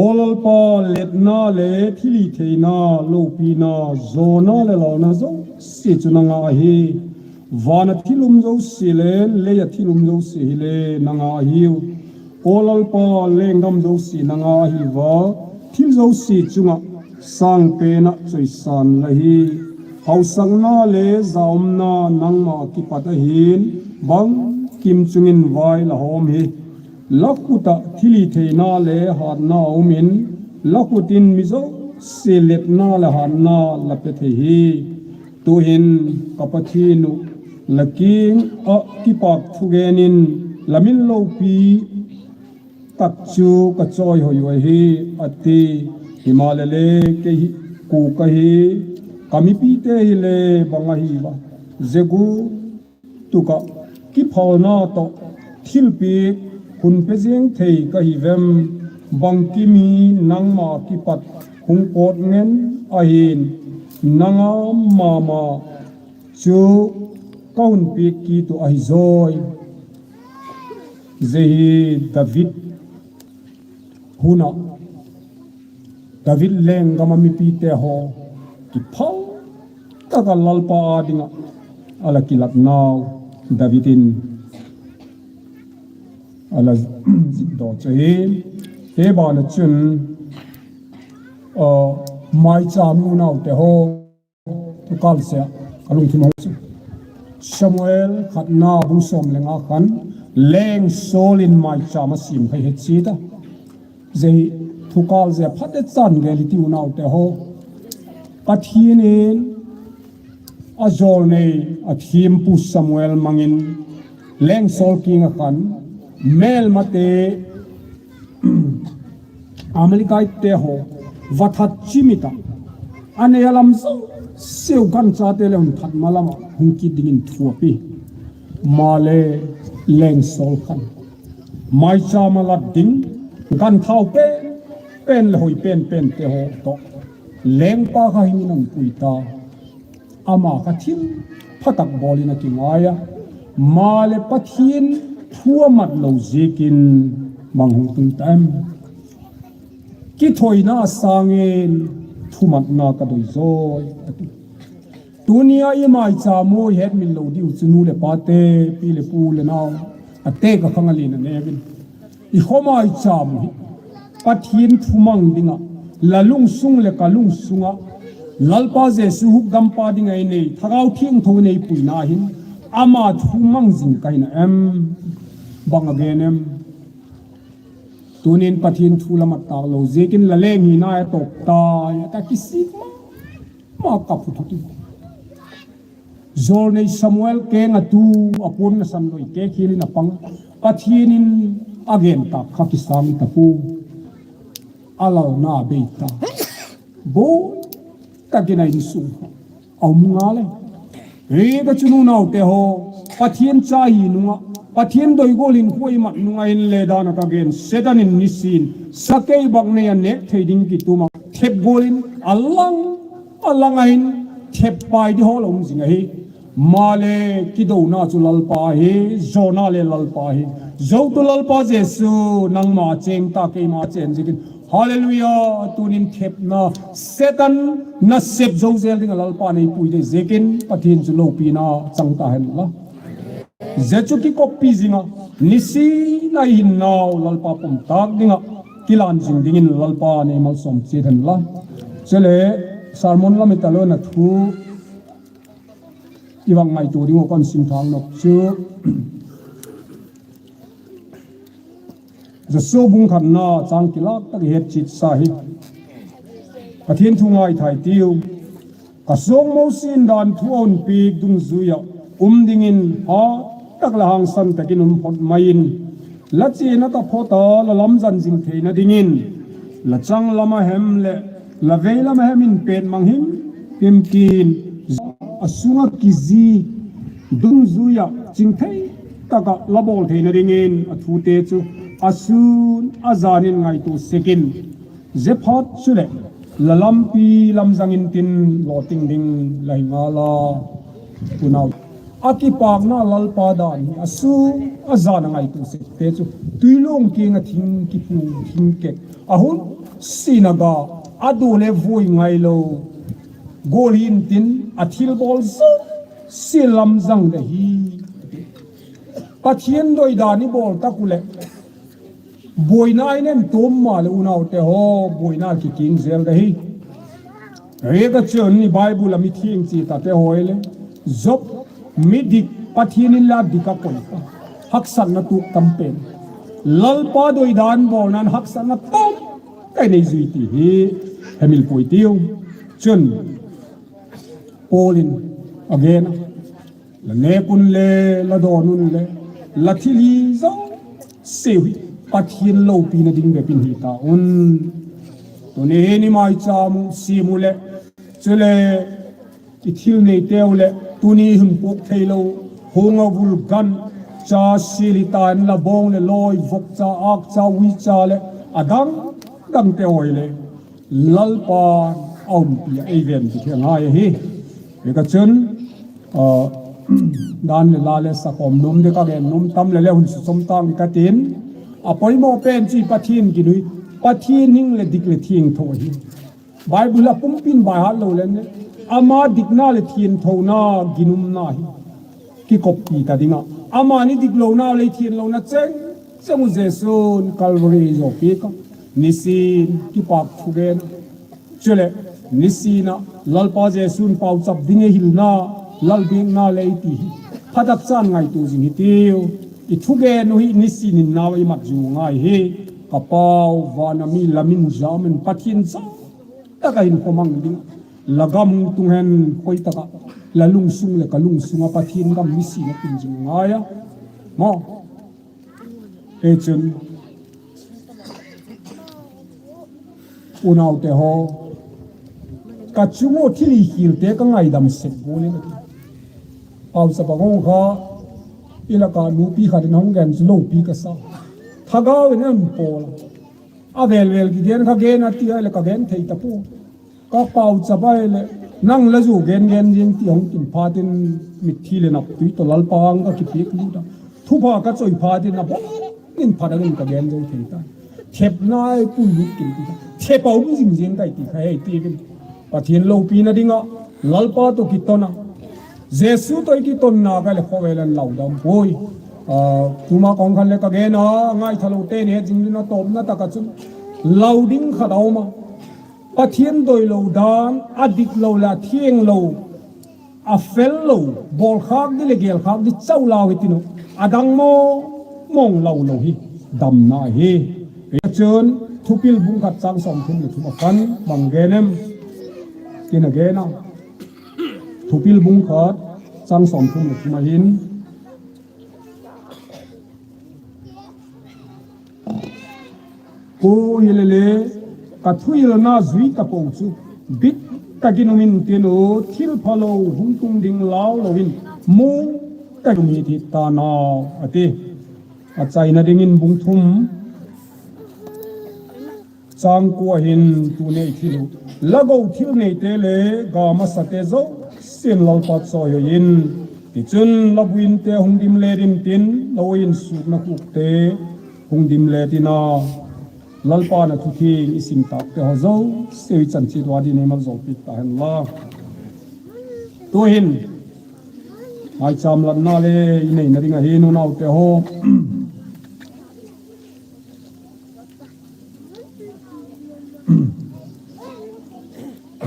O Lalpa, letna le thilhitheina, lopina, jona le launa jouse chu nanga ahi. Vana thil um jouse le, leia thil um jouse hi le, nanga ahiu. O Lalpa, lenggam jouse nanga ahiuva, thil jouse chunga sangpena choisan la hi. Hausakna le jaumna nangma kipat ahin, bangkim chungin vai la hom hi. La khuta thilhitheina le hatna umin, la khutin mi jouse letna le hatna la pe thei hi. Tuhin ka Pathen u, la kinga kipak thugenin, la min lopi tak chu ka choi hoi u ahi, ati. Himaleh le kei hi, ku ka hi, ka mipite hi le bang ahi va. Jegu tuka kiphalna toh thilpeh hun pe jeng thei ka hi vem, bangkimi nangma kipat hung pot ngen ahin, nanga mama chu ka hun peh kit u ahi joi. Jeh hi David huna, David lenggam a mipite ho kiphal taka Lalpa a dinga ala kilat nau David in ala jih doh chu hi. Hi bana chun, uh, maicham u naute ho, thukal sea ka lungthim a hung chu. Samuel khatna bung som le nga khan, Leng Saul in maicham a sem khai het chi ta. Jeh hi thukal jeh phat e chan gel i ti u naute ho. Pathen in a jolnei a thempu Samuel mangin Leng Saul kinga khan melmate Amalekite ho, vathat chimita. Anei a lam jouse u ganchate le hun that ma lama hung kit dingin thu ape. Maleh Leng Saul khan maicham a lat ding, ganthau pen, pen le hoi pen, pen te ho toh. Lengpa kha hingin ahung pui ta. Ama kha thil phatak bolin a kingai a. Maleh Pathen thu a mat lou jeh in bang hung tung ta em. Kithoina sangin thumatna ka doi joi, ati. Tunia i maicham u i hetmil lou diu chu nu le pa te, pi le pu le nao, a te ka khang a lin a ne vin. I kho maicham u hi Pathen thu mang dinga, la lungsung le ka lungsunga, Lalpa Jesu hukdampa dinga i nei, Lhagao Theng thu nei puina hin, ama thu mang jing ka hi na em, bang a gen em. Tunin Pathen thu la mat tak lou jeh in la leng hina a top tai, a ta kisik ma, ma ka phu thu ti. Jolnei Samuel keng a tu a pon na san loi ke khilin a pang. Pathen in a gen tak kha kisang ta pu. A lalna a bei ta. Boi takin a insung a um ngal e. Hi ka chunu naute ho, Pathen cha hi nunga, Pathen doi gol in khuai mat nunga in le dan a ka gen, Satan in nisin, sakei bak nei a nek thei ding kituma, thep gol in, a lang, a lang a in, thep pai di ho la um jing ahi. Maleh, kidouna chu Lalpa hi, jona le Lalpa hi. Jou tu Lalpa Jesu, nangma cheng ta keima chen jingin. Hallelujah, tunin thepna, Satan nasep jou jel dinga Lalpa nei pui dei jeh in, Pathen chu loupina chang ta hen la. Jesu kikoppi jinga, nisina ihinnau Lalpa pomtak dinga kilan jing dingin Lalpa neimalsom cheh hen la. Chule sermon lam italona thu ivang ngaito ding u kasim thang nop chu Joshua bung khatna chang kilak tah ihet chet sa hi. Pathen thu ngaithai tiu. Kasong Mosi in dan thu ahung peh dungjuiya um dingin phatah le hangsan takin um phot mai in. La chena taphot a la lamjan jing theina dingin. La changlam a hem le la veilam a hem in pet mang himhim kin. Asunga kiji dungjuiya chingthei taka la bol theina dingin athute chu asun ajan in ngaito sek in. Jephat chule la lampi lamjang in tin lou ting ding la hi ngal a. Unau. Akipakna Lalpa dan hi asun ajan a ngaito sek te chu. Tuilong kinga thing kipu thing kek. Ahun sina ga adu le vui ngailou. Gol hin tin athilbol jouse lamjang le hi. Pathen doi dan ibol tak ule. Boina inem tum ma le unaute ho, boina kikin jel de hi. Rega chun ni Bible a mi theng chi tate ho le. Job midik Pathen in la dik a koi. Haksatna tuk tam pen. Lalpa doi dan bol nan haksatna tam. Kai nei jui ti hi. Hemil poi tiu. Chun Paul in again. La nekun le, la donun le, la thil hi jouse hi Pathen loupina ding bep in hita un. Tuni hi ni mai cha mu, si mu le, chule i thil nei teu le, tuni hun pok thei lou, hunga vulkan, cha sili tan la bong le loi, vok cha, ak cha, ui cha le, adang, dang te hoi le. Lalpa aumpi a eiven ti thei ngai hi. Hika chun, ah, dan le la le sakom nom de ka gen nom tam le le hun su som tang ka tin. Apoimo pen chi Pathen ginui. Pathen hing le dik le thiangtho hi. Bible a pumpin bai hat lou le ne. Ama dikna le thiangthona ginumna hi. Kikoppi ta dinga. Amani dik louna le thiang louna cheng cheng u Jesun Calvary jo pi ka. Nisin kipak thugen. Chule, nisina, Lalpa Jesun pauchap ding e hilna, lalbingna le iti hi. Phadak chan ngaito jing hi tiu. I thugen u hi nisin in nau i mat ju ngai hi. Ka pau, vana mi lamin jamin Pathen cha. Taka hin khomang ding. La gam tung hen khoi taka. La lungsung le ka lungsunga Pathen gam mi sina kin jing ngai a. Mo. Hei chun. Unaute ho. Ka chungo thil i khil te ka ngaidam sek bol in. Pauchap a gong kha. Ila ka nupi khat in hong gen chu loupi ka sa. Thagau in an pol. A vel vel kigen ka gen a ti a le ka gen thei ta pu. Ka pauchap a le nang la ju gen gen jing ti hong kin phatin mithi le nap tui to Lalpa ang ka kipik lu ta. Thupha ka choi phatin a bol in phat a ka gen jong thei ta. Thep nai pu lu kin ti ta. Thep a um jing jing kai ti kha hei ti kin. Pathen loupina dinga, Lalpa to kitona. Jesu to kitonna ka le khovel an lau dam poi. Ah, tuma kong khan le ka gen a, ngai thalo te ne jing na tom na ta ka chun. Lau ding kha dau ma. Pathen doi lou dan, a dik lou la thiang lou. A fel lou, bol khak di le gel khak di chau lau hi tinu. A dang mo, mong lau lou hi. Damna hi. Chun, thupil bung khat chang som thum le thum a khan, bang gen em. Kin a gen a. Thupil bung khat, chang som thum le thum a hin. Ko hi le le, ka thuhilna jui ta po chu. Bit takin um in tin u, thil phalou hung tung ding lau lou in, mu takin um hi ti ta na, a ti. A chaina dingin bung thum. Chang ko a hin tu nei thil u. La go thil nei te le ga masa te jouse in Lalpa choi hoi in. Tichun la buin te hung dim le dim tin, la uin sukna kuk te hung dim le tin a. Lalpa na thu theng i sim tak te ho jouse i chan chi tua di nei mal zo pik ta hen la. Tu hin. Ai chamlatna le inei na ding ahi, unaute ho.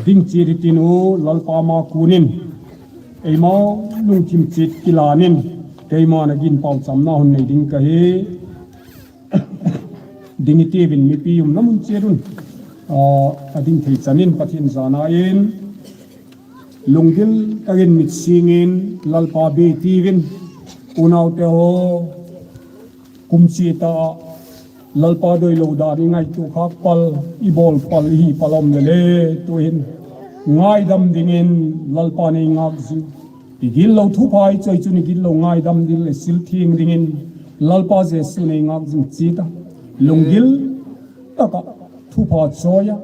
Ding chit hitin u, Lalpa ma kunin, eima lungthim chit kilanin, keima na gin pao chamna hun nei ding kahi. Ding itiuvin mipi umna mun chit un, a, ading thei chanin Pathen jana in, lunggil takin mit singin Lalpa be tiuvin, unaute ho, kum chit a Lalpa doilou dan i ngaito khak pal, i bol pal, i hi pal um le le, tuhin ngaidam dingin Lalpa nei ngak jing. I gitlou thupha i choi chun i gitlou ngaidam ding le sil theng dingin Lalpa Jesu nei ngak jing chit a, lunggil taka thupha choi a,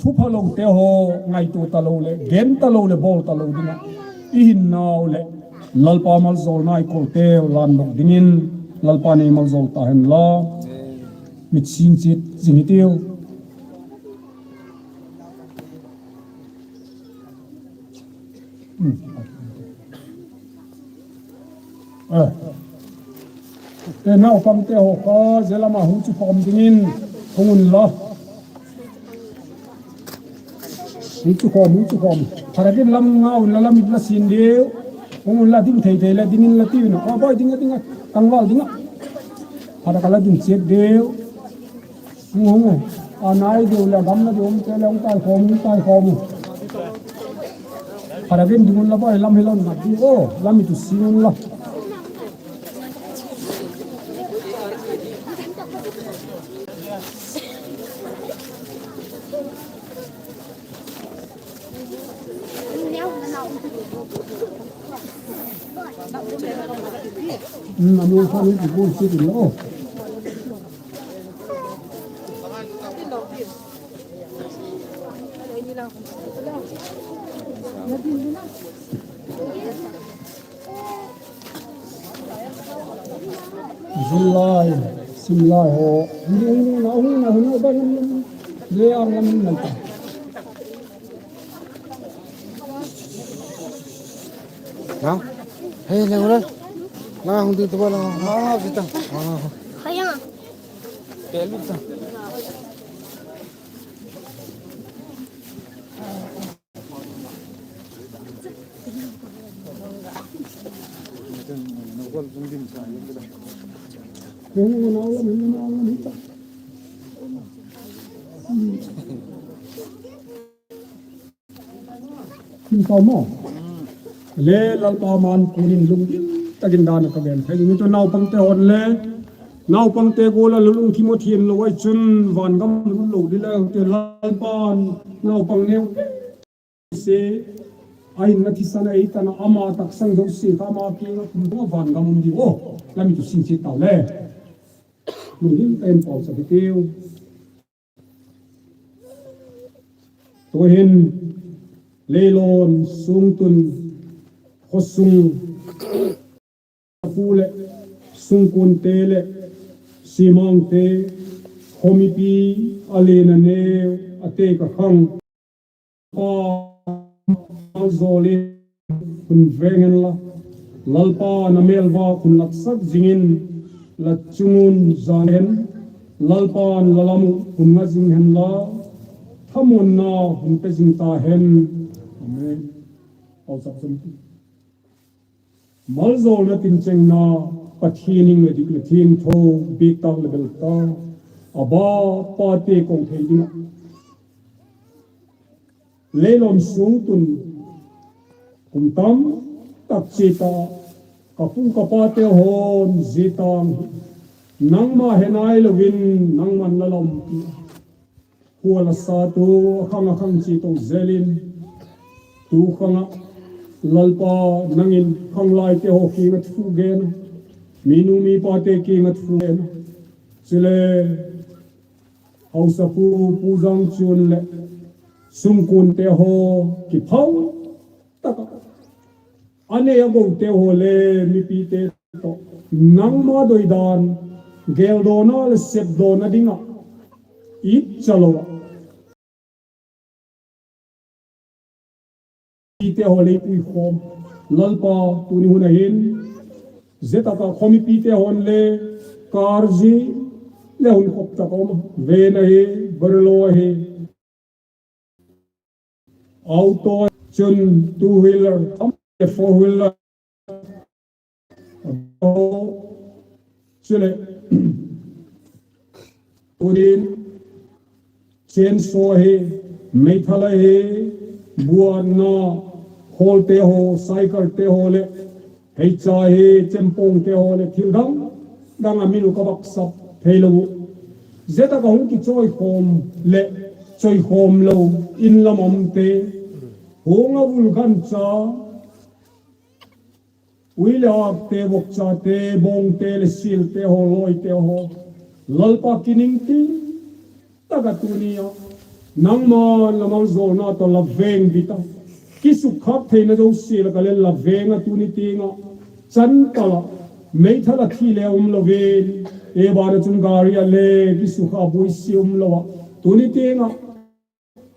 thupha loute ho ngaito talou le, gen talou le, bol talou dinga i hinnau le Lalpa maljolna i kolteu lamdoh dingin Lalpa nei maljol tahen la. Mit sing chit jing hitiu. Hmm. Eh. Te naupangte ho kha, je lama hung chu khom dingin, hung un la. Hung chu khom, hung chu khom. Pharakin lam nga un la, lam it la sin diu. Hung un la ding thei thei la dingin la tiu na. A boi ding a, ding a. Tangval ding a. Pharaka la ding chek diu. Hung, hung. A nai diu le, gam na diu, um te le, hung tai khom, hung tai khom. Pharakin ding un la boi, lam hi la un na diu. O, lam it u sin un la. Hmm, anu khan ni bu si ti lo. Zillai, simlai ho. Hindi, hindi na, hindi na, hindi na, hindi na, hindi na, hindi na. Na? Hey, le, ura. Na, hindi to ba na. Ah, kita. Ah. Kaya. Pelu ta. Kin kau mo. Le Lalpa man kunin lunggil takin dan ka gen. Thei ni to naupang te hon le. Naupang te gola lulung thimo thien lo ai chun van gam lul lo di le te Lalpan naupang neo se, a in na thisan a ei tana ama taksang do se kha ama kinga kum do van gam um di o. Lami tu sing che tau le. Lunggil ta in pau sa tiu. Tuhin leilon sungtun khosung pu le sungkun te le simang te khomipi a le na ne a te ka khang pa zolin hun veng hen la, Lalpa na melva hun laksak jingin la chungun jan hen, Lalpan la lamu hun nga jing hen la, thamonna hun pe jing ta hen. Amen. Pau sap sum. Maljolna tinchengna Pathen ing le dik le thiangtho, biktak le beltak, Abba Pate kong thei dinga. Leilon sungtun kum tam tak chita ka pu ka pa te hon jitang nangma he nai lovin nangman la lompi. Khua la sa tu, a khang a khang chi to zelin. Tu khang a Lalpa nangin khanglai te ho kinga thu gen. Minu mipa te kinga thu gen. Chule, Haosapu, Pu Jangchun le sungkun te ho kiphal taka. Ane a gou te ho le mipi te to. Nangma doidan, geldona le sepdona dinga. It chalo. Mipi te ho le pui khom. Lalpa, tuni hun ahin, zetaka khomipite hon le, car ji le hun khop taka um, van ahi, Bolero ahi, auto, chun two wheeler, four wheeler, chule, tunin, chainsaw ahi, meithal ahi, buanna, kholte ho, cycle te ho le, heicha ahi, chempong te ho le, thil dang dang a min u ka vak sap thei lou. Zetaka hung kichoi khom le, choi khom lou, in lam um te, hung a vul gancha, ui le ak te, vokcha te, bong te le sil te ho, loi te ho. Lalpa, kining ting taka tunia, nangma la maljolna toh la veng bit a, kisukha theina jouse laka le la veng a tuni tenga, chan pala, meithal a thi le um louvin, e bana chun gari a le, kisukha boise um lou a, tuni tenga,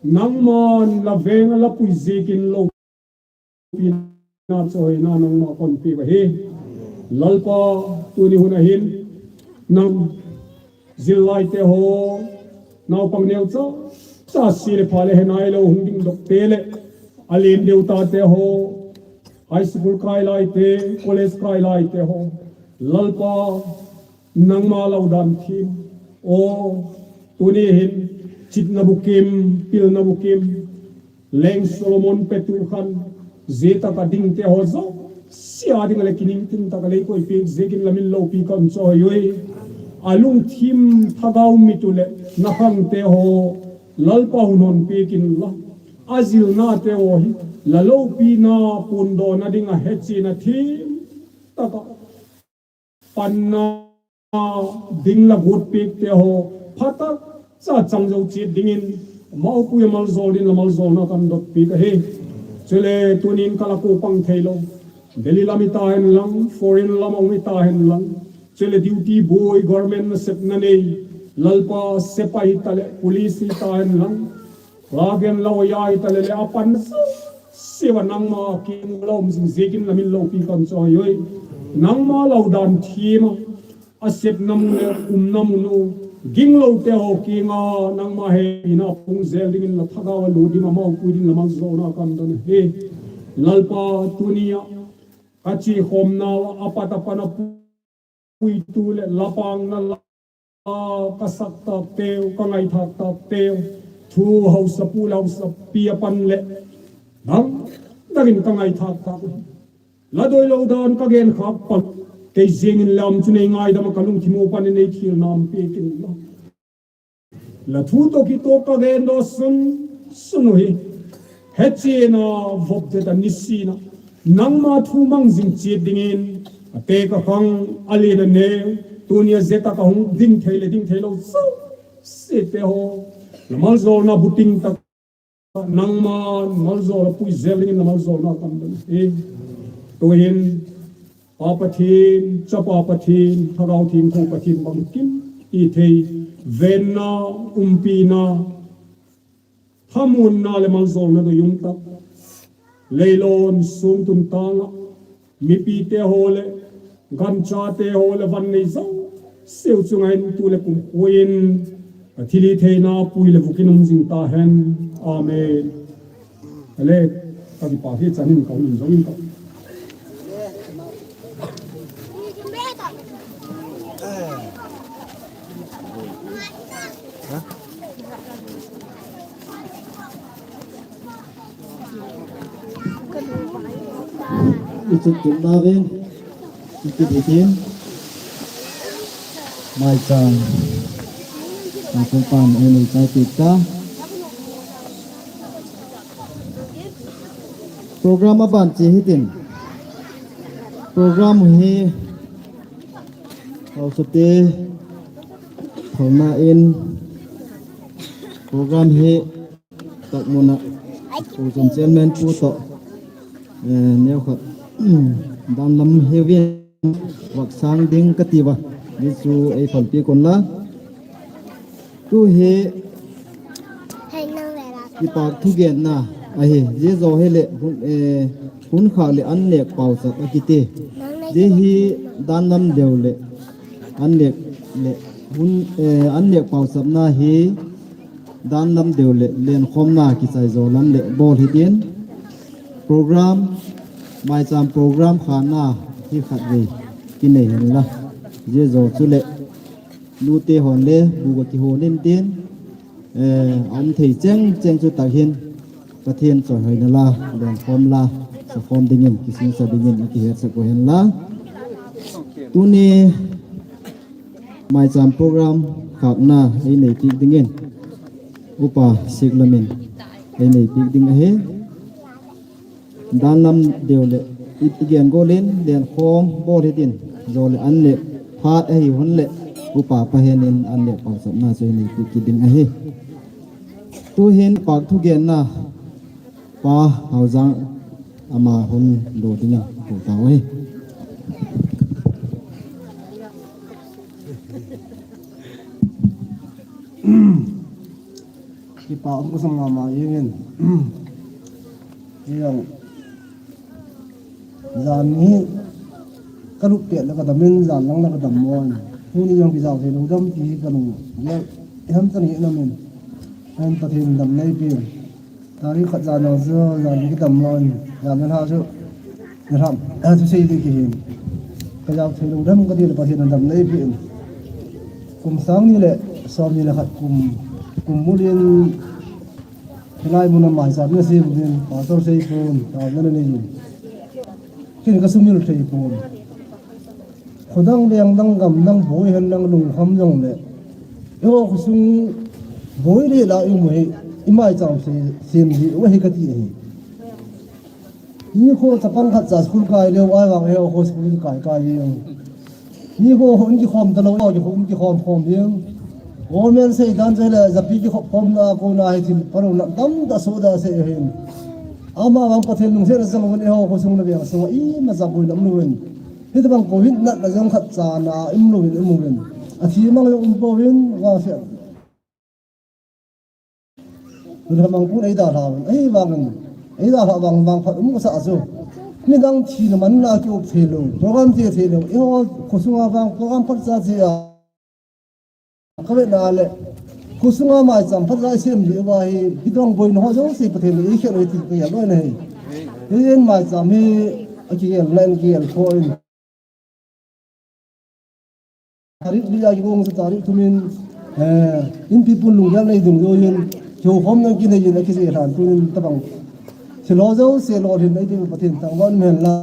nangma la veng a la pui jeh in lou pina, choina nangma kon pi va hi. Lalpa, tuni hun ahin, nang jil lai te ho, naupang neo cha, cha si le pha le he nai lou hung ding dok te le, alen deu ta te ho, high school kai lai te, college kai lai te ho, Lalpa, nangma lou dan thim. O, tuni hin, chitna bukim, pilna bukim, Leng Solomon petu khan, zetaka ding te ho jouse a ding le kining ting taka lei koi pek jeh in la min loupi kan choi ui. A lungthim thagau mit u le, na khang te ho, Lalpa hun hon pek in la. A jilna te ho hi, la loupina pundona dinga hechina thim taka panna ding la got pek te ho, phatah cha chang jou chet dingin, maopui a maljol din la maljolna kan dot pek ahi. Chule tunin ka la ko pang thei lou, Delhi lam i ta hen lang, foreign lam a um i ta hen lang, chule duty boi, government nasepna nei, Lalpa, sepai hi ta le, police hi ta hen lang, Lagen lau ya hi ta le le a pan jouse va nangma kiang la um jing jeh in la min loupi kan choi ui. Nangma lou dan thim a, a sepna mun le umna mun u, ging lou te ho kiang a, nangma hepina pung jel dingin la thagau a lut ding a maopui din la maljolna kan don hi. Lalpa, tunia, ka che khomna a pat a pan a pu puitu le la pangna la ka sak tak teu, ka ngai thak tak teu, thu hausapu le hausapi a pan le dang dangin ka ngai thak tak. La doi lou dan ka gen khak pan, kei jeng in lam chu nei ngaidam a ka lungthim u pan in nei thil nam pek in la. La thu toh kitoh ka gen doh sun sun u hi. Hechina vop det a nisin a, nangma thu mang jing chet dingin, a tek a khang, a len a neo, tunia zetaka hung ding thei le ding thei lou jouse te ho, la maljolna buting tak, nangma maljol a pui jel dingin la maljolna kan don hi. Tuhin, Pa Pathen, Chapa Pathen, Thagau Theng Kho Pathen bangkim ithei, venna, umpina, thamuanna le maljolna doi um tak, leilon sung tun tang a, mipi te ho le, gancha te ho le, van nei jouse u chunga hin tu le kum khuin, a thilhitheina pui le vukin um jing ta hen. Amen. Ale, ka kipa hi chan in ka um in jong in ka. Ichuk tum na vin, ikit itin, mai chang, mai chang pan, eh, mai chang tik ta. Program aban che hitin. Program hi hausate phalna in program hi takmuna Pu Chairman pu toh, eh, neo khat dan lam hevin vak sang ding kati uva. Ni chu ei phalpi kon la. Tu hi kipak thugenna Ahi, zia zo hi le hun, eh, hun khak le an nek pauchap akiti. Zia hi dan lam deu le an nek le hun, eh, an nek pauchapna hi dan lam deu le lenkhomna kichai zo lam le bol hitin. Program, maicham program khakna hi khatvei kinei hen la. Zia zo chu le nute hon le bu ga kihon in tin, eh, a um thei cheng cheng chu tak hin Pathen choi hoina la, lenkhom la, sakhom dingin, kisingsa dingin, i kihetsak u hen la. Tuni maicham program khakna ei nei kit dingin, Upa Siklam in ei nei kit ding ahi. Dan lam deu le i, i gen gol in, lenkhom bol hitin, zo le an le phat ahi hun le, Upa Pahen in an le pauchapna chu ei nei kit ding ahi. Tu hin pak thugenna Pa Haojang ama hung do dingin ko tau ahi. Kipa um ka sam mama jeng in. Jeng. Jan hi ka lut pet le ka dam in, jan lang le ka dam mo. Tuni jong kijao thei lou dam ti hi ka lung. Jeng, i ham chan hi na min. Hen Pathen dam nei pi. Tarik khat jan jong chu, jan hi kidam lou in, jan hi ha chu, ni ham, a chu sei ding kihin. Ka jao thei lou dam ka ti le Pathen in dam nei pi in. Kum sang ni le som ni le khat kum, kum mul in, hilai mun a maicham na sem in, pastor sei pon, ta na nei in. Kin ka sumil thei pon. Khodang leng dang gam dang boi hen lang lungkham jong le. Eiho khosung boi le la i mu hi, i maicham se, sem ji u hi ka ti hi. Nikho chapang khat cha school kai leu ai vang eiho kho school kai kai jeng. Nikho hon kikhom ta lou, eiho kikhom khom jeng. Government sei dan che le, japi kikhop khom na, ko na hi thil, palo na, tam ta so da se hin. Ama vang Pathen lungset na sang un eiho khosung na veng sung, ima ja boi lam nu un. Hitabang Covid natna jong khat cha na, im lou in, im lou in. A thi mang jong um pon, vang sia. Tun ha mang pun ei dalha un, ei vang un. Ei dalha vang, vang phat um ka sa chu. Midang thina man na ki up thei lou, program che thei lou. Eiho khosunga vang, program phat cha che a. Ka ve na le. Khosunga maicham phat cha i sem ji u va hi, hitobang boina ho jong se Pathen in ei khel u hi ti ka ya loi na hi. Ei in maicham hi, a kigel na in kigel kho in. Tarik li a kigong sa tarik thum in, eh, inpi pun lunggel nei dung joi in, kihoukhom na kinei in a kije lhan tun in tabang. Thil ho jouse lolhin nei ti Pathen thangvah in um hen lang.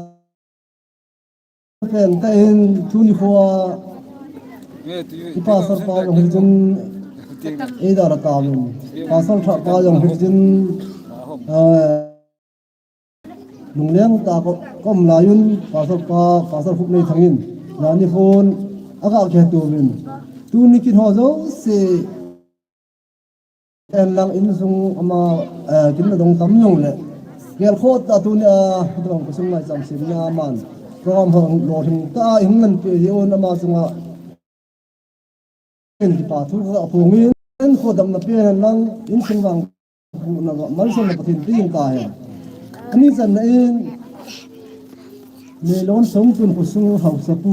Pen ta in tuni kho a, i pastor pa jong hitin, ei dalha tauvin. Pastor thah pa jong hitin, eh, Lungleng tah a ka um lai un, pastor pa, pastor Khup Nei Thang in, jan hi phone a ka kihouto uvin. Tuni kin ho jouse, en lang insung ama, eh, kin na dong tam jong le. Gel kho ta tuni a, dong khosung maicham semna aman. Program ho lolhing tah a, i hung ngan pe ji un ama chunga. Ken kipa thu ka phong in, ken kho damna pen lang, insung vang, na va, malsomna Pathen pe in ta hen. Ani channa in, Meilhei Song Tun khosung haosapu.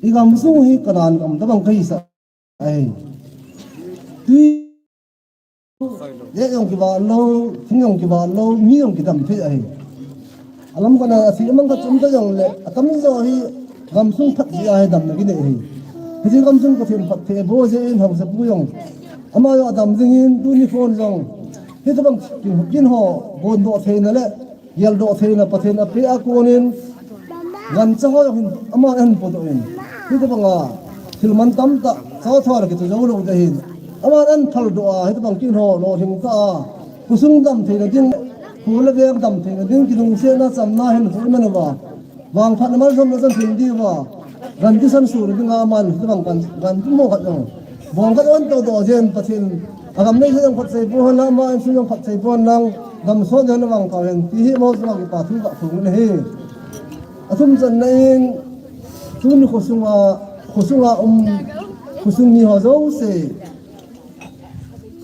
I gam sung hi kadan gam tabang ka hisah ahi. Tui Leh jong kivat lou, thing jong kivat lou, mi jong kidam thei ahi. Alam kana athi amang khat um ta jong le, atam jo hi gamsung phat ji ahi damna kinei ahi. Hiche gamsung Pathen phatthei bol jeh in haosapu jong. Ama jong adam jing in tuni phone jong. Hitabang kin, kin ho, bondoh theina le, Geldoh theina Pathen a pe a konin, gancha ho jong hin, aman ahin podoh in. Hitabanga, thil man tamtah, chao thua le kitu jou lou te hin. Aman ahin phaldoh a, hitabang kin ho, lolhing tah a. Khosung dam theina ding, kho le veng dam theina ding, kilungsetna chamna hin, hu iman uva. Vangphatna malsomna chan thei diuva. Ganti sansuh ding a aman, hitabang gan, ganti mo khat jong. Bong khat on to doh jeng Pathen. Agam nei jong phatsei pon lang, ama insung jong phatsei pon lang. Dam sot jong vang kau hen. Ti hi mo jong kipa thu ka phong le hi. Athum channa in, tuni khosunga, khosunga um, khosung mi ho jouse.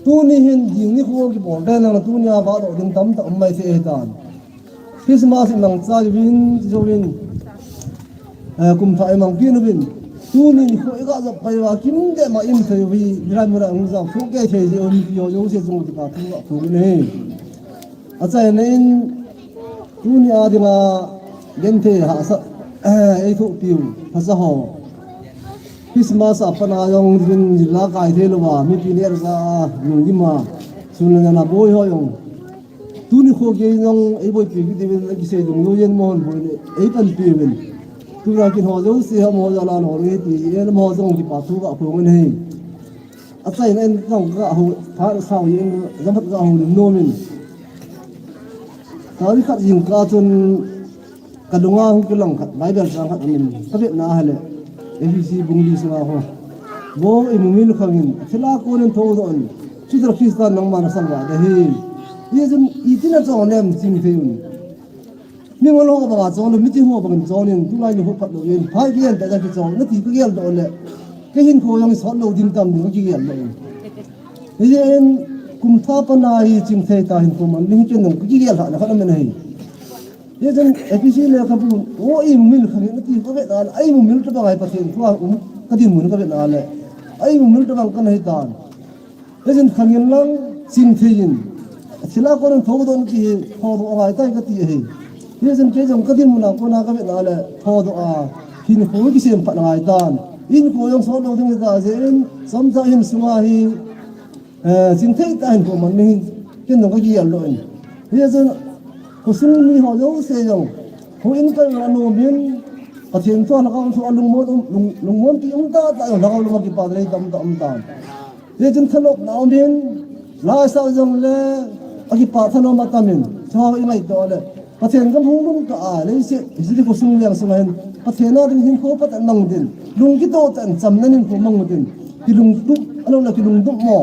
Tuni hin ding nikho kibol te nang tuni a vah doh ding tamtah um mai thei ahitan. Christmas i mang chai uvin, ti jouvin, eh, kum thah i mang kit uvin. Tuni nikho i gah jop pai uva, kim deh ma i um thei uve, hilai mun a hung jao, thu kei thei jeh un, ti ho jouse chung kipa thu ka phong in ahi. Achaina in, tuni a dinga genthei hahsa, eh, ei thohpiu, hahsa ho. Christmas a pat a jong jin jin la kai thei louva, mipi neh ja, lunggim a, sun le nana boi ho jong. Tuni kho kei jong ei boipi kit uvin, ei kisei dungjui uvin, mo hon boi le, ei panpi uvin. Tua kin ho jouse, amaho jal a lolhing hiti, amaho jong kipa thu ka phong in ahi. Achaina in jong ka hou, phat sao in, jam phat ka houlim nom in. Tarik khat jingkah chun ka lunga hung kilang khat, Bible chang khat amin. Ka vetna ahile, Ephesi bung li sunga ho. Vo imumil khang in, athilha konin thoudoh in, chuti le Christa nangma nasang vah ding ahi. Hijeh chun itin a chon lem ching thei un. Mingol ho banga chon lou, mithi ho bangin chon in, tulai nikho phat lou in, phai kigel tah a kichon, nati kagel doh le, ka hinkho jong sot lou ding tam ding kagel doh in. Hijeh in, kum thah pat a hi ching thei ta hinkho man ding hi ken jong kagel lhahna khat amin ahi. Hijeh chun, Ephesi lekhabu, vo imumil khang in, nati ka vetna le, a imumil tabang ahi Pathen thu a um, ka dinmun ka vetna le, a imumil tabang kana hitan. Hijeh in khang in lang ching thei in. Athilha konin thoudoh in ti hi, thoudoh angai tai kati ahi. Hijeh in kei jong ka dinmun a kona ka vetna le, thoudoh a, hinkho kisem phat angai tan. Hinkho jong sot lou ding hita jeh in, chomcha hin sunga hi, eh, ching thei ta hinkho man ding hi, ken jong kagel doh in. Hijeh in, khosung mi ho jouse jong, houin kal a nom in, Pathen thu a lhagao thu a lungmon um, lung, lungmon pi um tah tah jong lhagao lama kipa dei tamtah um tan. Hijeh chun thanopna umin, laisah jongle, akipah thanom atam in, chua i ngaito le. Pathen gam hung lhung kah a, leiset, hiche khosung leng sunga hin, Pathen a ding hinkho phatah in mang ding, lung kitoh tah in chamna hinkho mang ding, kilungtup, ahilou le kilungtup mo,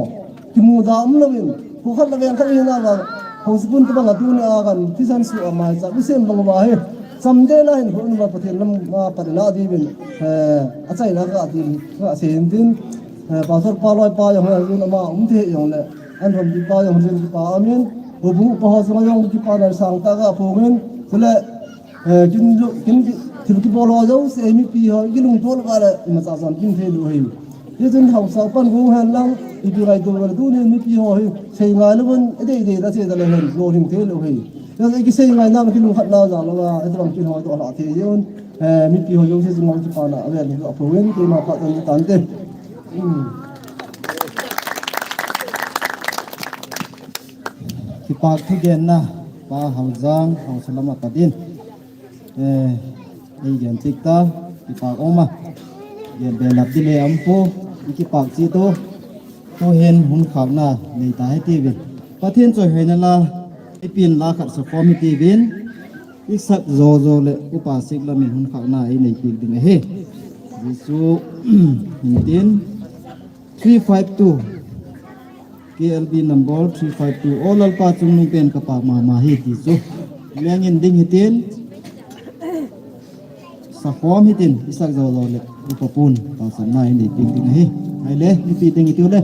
kimuda umlouvin, kho khat le veng khat hina vang, houin tabang a tuni a kan thisan suh a maicham i sem bang uva hi, chamdel a hinkho in uva Pathen lam a pan la diuvin, eh, achaina ka ding, ka sei in tin, Eh, Pastor pa loi pa jong, eh, jun ama um thei jong le, an hom di pa jong, jun pa amin, houbung upa ho jong, jong kipa na sang tah ka phong in, chule, eh, kin ju, kin ki, thil kibol ho jouse, mipi ho, kilungto lou le, imacha chan kin thei lou ahi. Hijeh chun haosa pan gong hen lang, ipi ngaito le, tuni mipi ho hi, sei ngai louvin, idei dei ta sei ta le hen, lolhing thei lou ahi. Hijeh chun kisei ngai na, kilungkhat na jal louva, itobang kin ho toh lha thei jeh un, eh, mipi ho jouse jong kipana, avel in ka phong in, keima phat chan tante. Hmm. Kipak thugenna, Pa Haojang, Haosalam a pat in. Eh, ei gen tik ta, kipak um a. Gen belap ding le um poi, i kipak chi toh. Tuhin hun khakna nei ta hitiuvin. Pathen choihoina la, i pin la khat sakhom hitiuvin. I sak jo jo le upa Siklam in hun khakna ei nei pek ding ahi. Jesu, hintin, three five two, K L B number three five two, O Lalpa chungnung pen ka pak mama hi ti chu. Leng in ding hitin, sakhom hitin, i sak jo jo le. Upa pun, pasal na ini ping ding ahi. Hai le, ini ping ding itu le.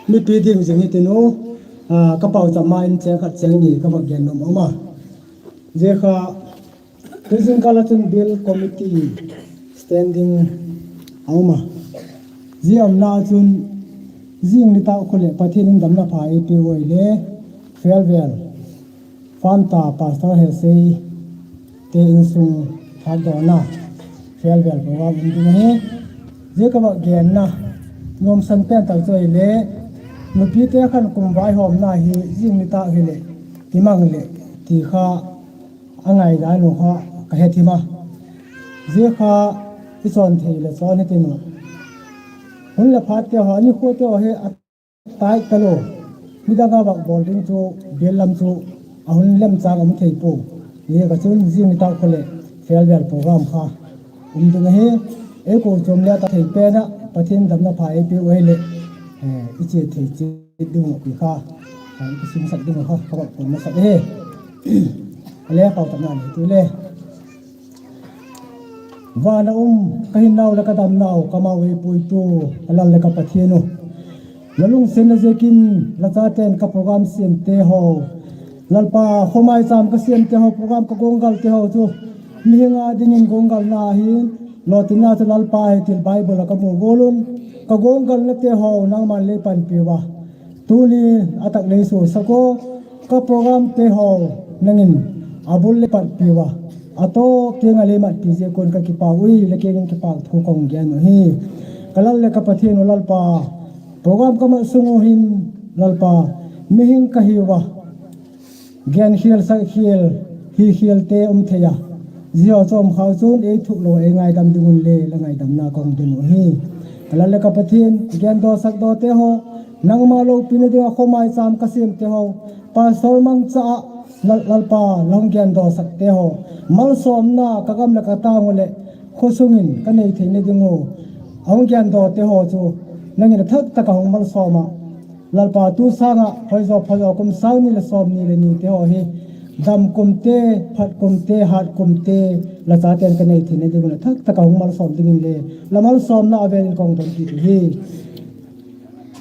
Mipi ding jing hiti nu, ah, ka pau chama in cheng khat cheng ni ka va gen nom a um a. Jeh kha, Prison College Bill Committee Standing a um a. Jeh a um na chun, jing ni tah khu le Pathen in damna pha eipeh u ahile, farewell. Fanta Pastor Hesei te insung phatdohna farewell program um ding ahi. Jeh ka va genna nomsan pen tah chu ahile, nupi te khan kum vaihomna hi jing ni tah hile, ti mang le, ti kha a ngaidam u kha ka he thim a. Jeh kha i chon thei le chon hiti nu. Hun le phat te ho, ani khu te ho hi a tai ta lou. Midang a vak bol ding chu, bial lam chu, a hun lem chang um thei pou. Hijeh a chun jing ni tah khu le, farewell program kha um ding ahi. Ei ko chom le ta thei pen a, Pathen damna pha eipeh u ahile, eh, i che thei che ding u pi kha, eh, i kisim sak ding u kha, ka va kon masat e. Ale, pau tah na ni tu le. Van a um ka hinnau le ka damnau, ka mau eipuitu, ka Lal le ka Pathen u. La lungsetna jeh in, la chaten ka program siam te ho. Lalpa, khomai cham ka siam te ho, program ka gonggal te ho chu. Mihing a dingin gonggalna ahin, lolhinna chu Lalpa hi thil Bible a ka mu gol un. Ka gonggalna te ho, nangman lei panpi uva. Tuni a tak lei suhsak o, ka program te ho nangin abul le patpi uva. A to kenga lei matpi jeh kon ka kipah uve, le kengin kipah thu kong gen u ahi. Ka Lal le ka Pathen u Lalpa, program ka mat sung u hin Lalpa, mihing ka hi uva. Gen khel, sak khel, hi khel te um thei a. Jeh a chom khau chun ei thuh lou, ei ngaidam ding un le, la ngaidamna kong ding u ahi. Ka Lal le ka Pathen, gen doh sak doh te ho, nangma loupina dinga khomai cham ka siam te ho. Pastor mangcha a, Lal, Lalpa, la hung gen doh sak te ho. Malsomna ka gam le ka tang u le, khosung in ka nei theina ding u. A hung gen doh te ho chu, nangin a thak tak a hung malsom a. Lalpa, tu sanga, hoijo phajo kum sang ni le som ni le ni te ho hi, dam kum te, phat kum te, hat kum te, la chaten ka nei theina ding le thak tak a hung malsom dingin le, la malsomna a velin kong don kit u ahi.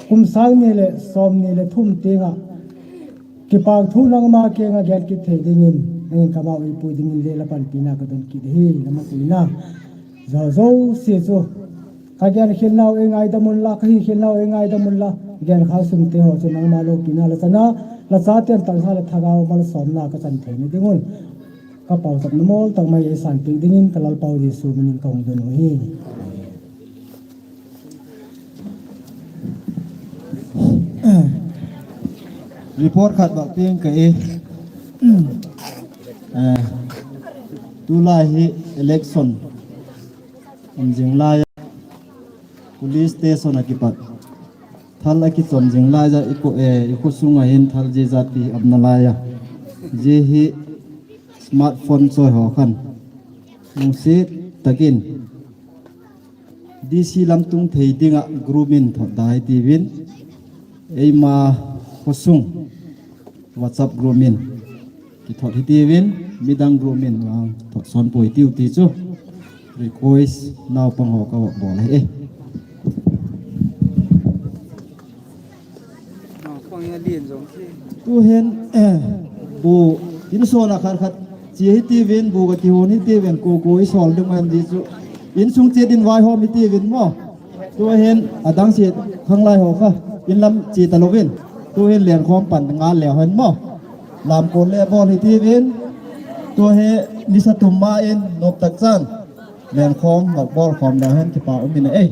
Kum sang ni le som ni le thum tenga, kipah thu nangma kenga gen kit thei dingin, nangin ka mau eipui dingin le, la panpina ka don kit u ahi, la matuina. Jou jou se chu. Ka gen khel nau ei ngaidam un la, ka hi khel nau ei ngaidam un la. Gen khau sung te ho chu nangma loupina la chana, la chaten tangsa le thagau malsomna ka chan theina ding un. Ka pau chapna mol tak mai ei san peh dingin ka Lalpau Jesu minin ka hung don u ahi. Report khat bak peng ka e. Eh, tulai hi election um jing lai a, police station a kipat thal a kichom jing lai a, i ko, eh, i khosunga hin thal jijat pi um na lai a. Jeh hi smartphone choi ho khan lungset takin D C lam tung thei dinga group in thot dai tiuvin, eima khosung WhatsApp group in kithot hi tiuvin, midang group in vang thot son poi tiu ti chu request naupang ho ka va bol ahi e. Tuhin, eh, bu, insung a khat khat Che hitiuvin, bu ga kihon hitiuvin, ko ko isol ding hen di chu. Insung che din vaihom hitiuvin mo. Tuhin adang se khanglai ho kha inlam che talouvin. Tuhin lenkhom pan ngal leu hen mo. Lamkol le bol hitiuvin. Tuhi nisa tum ma in nop tak chan lenkhom ga bol khom leu hen kipa umin e.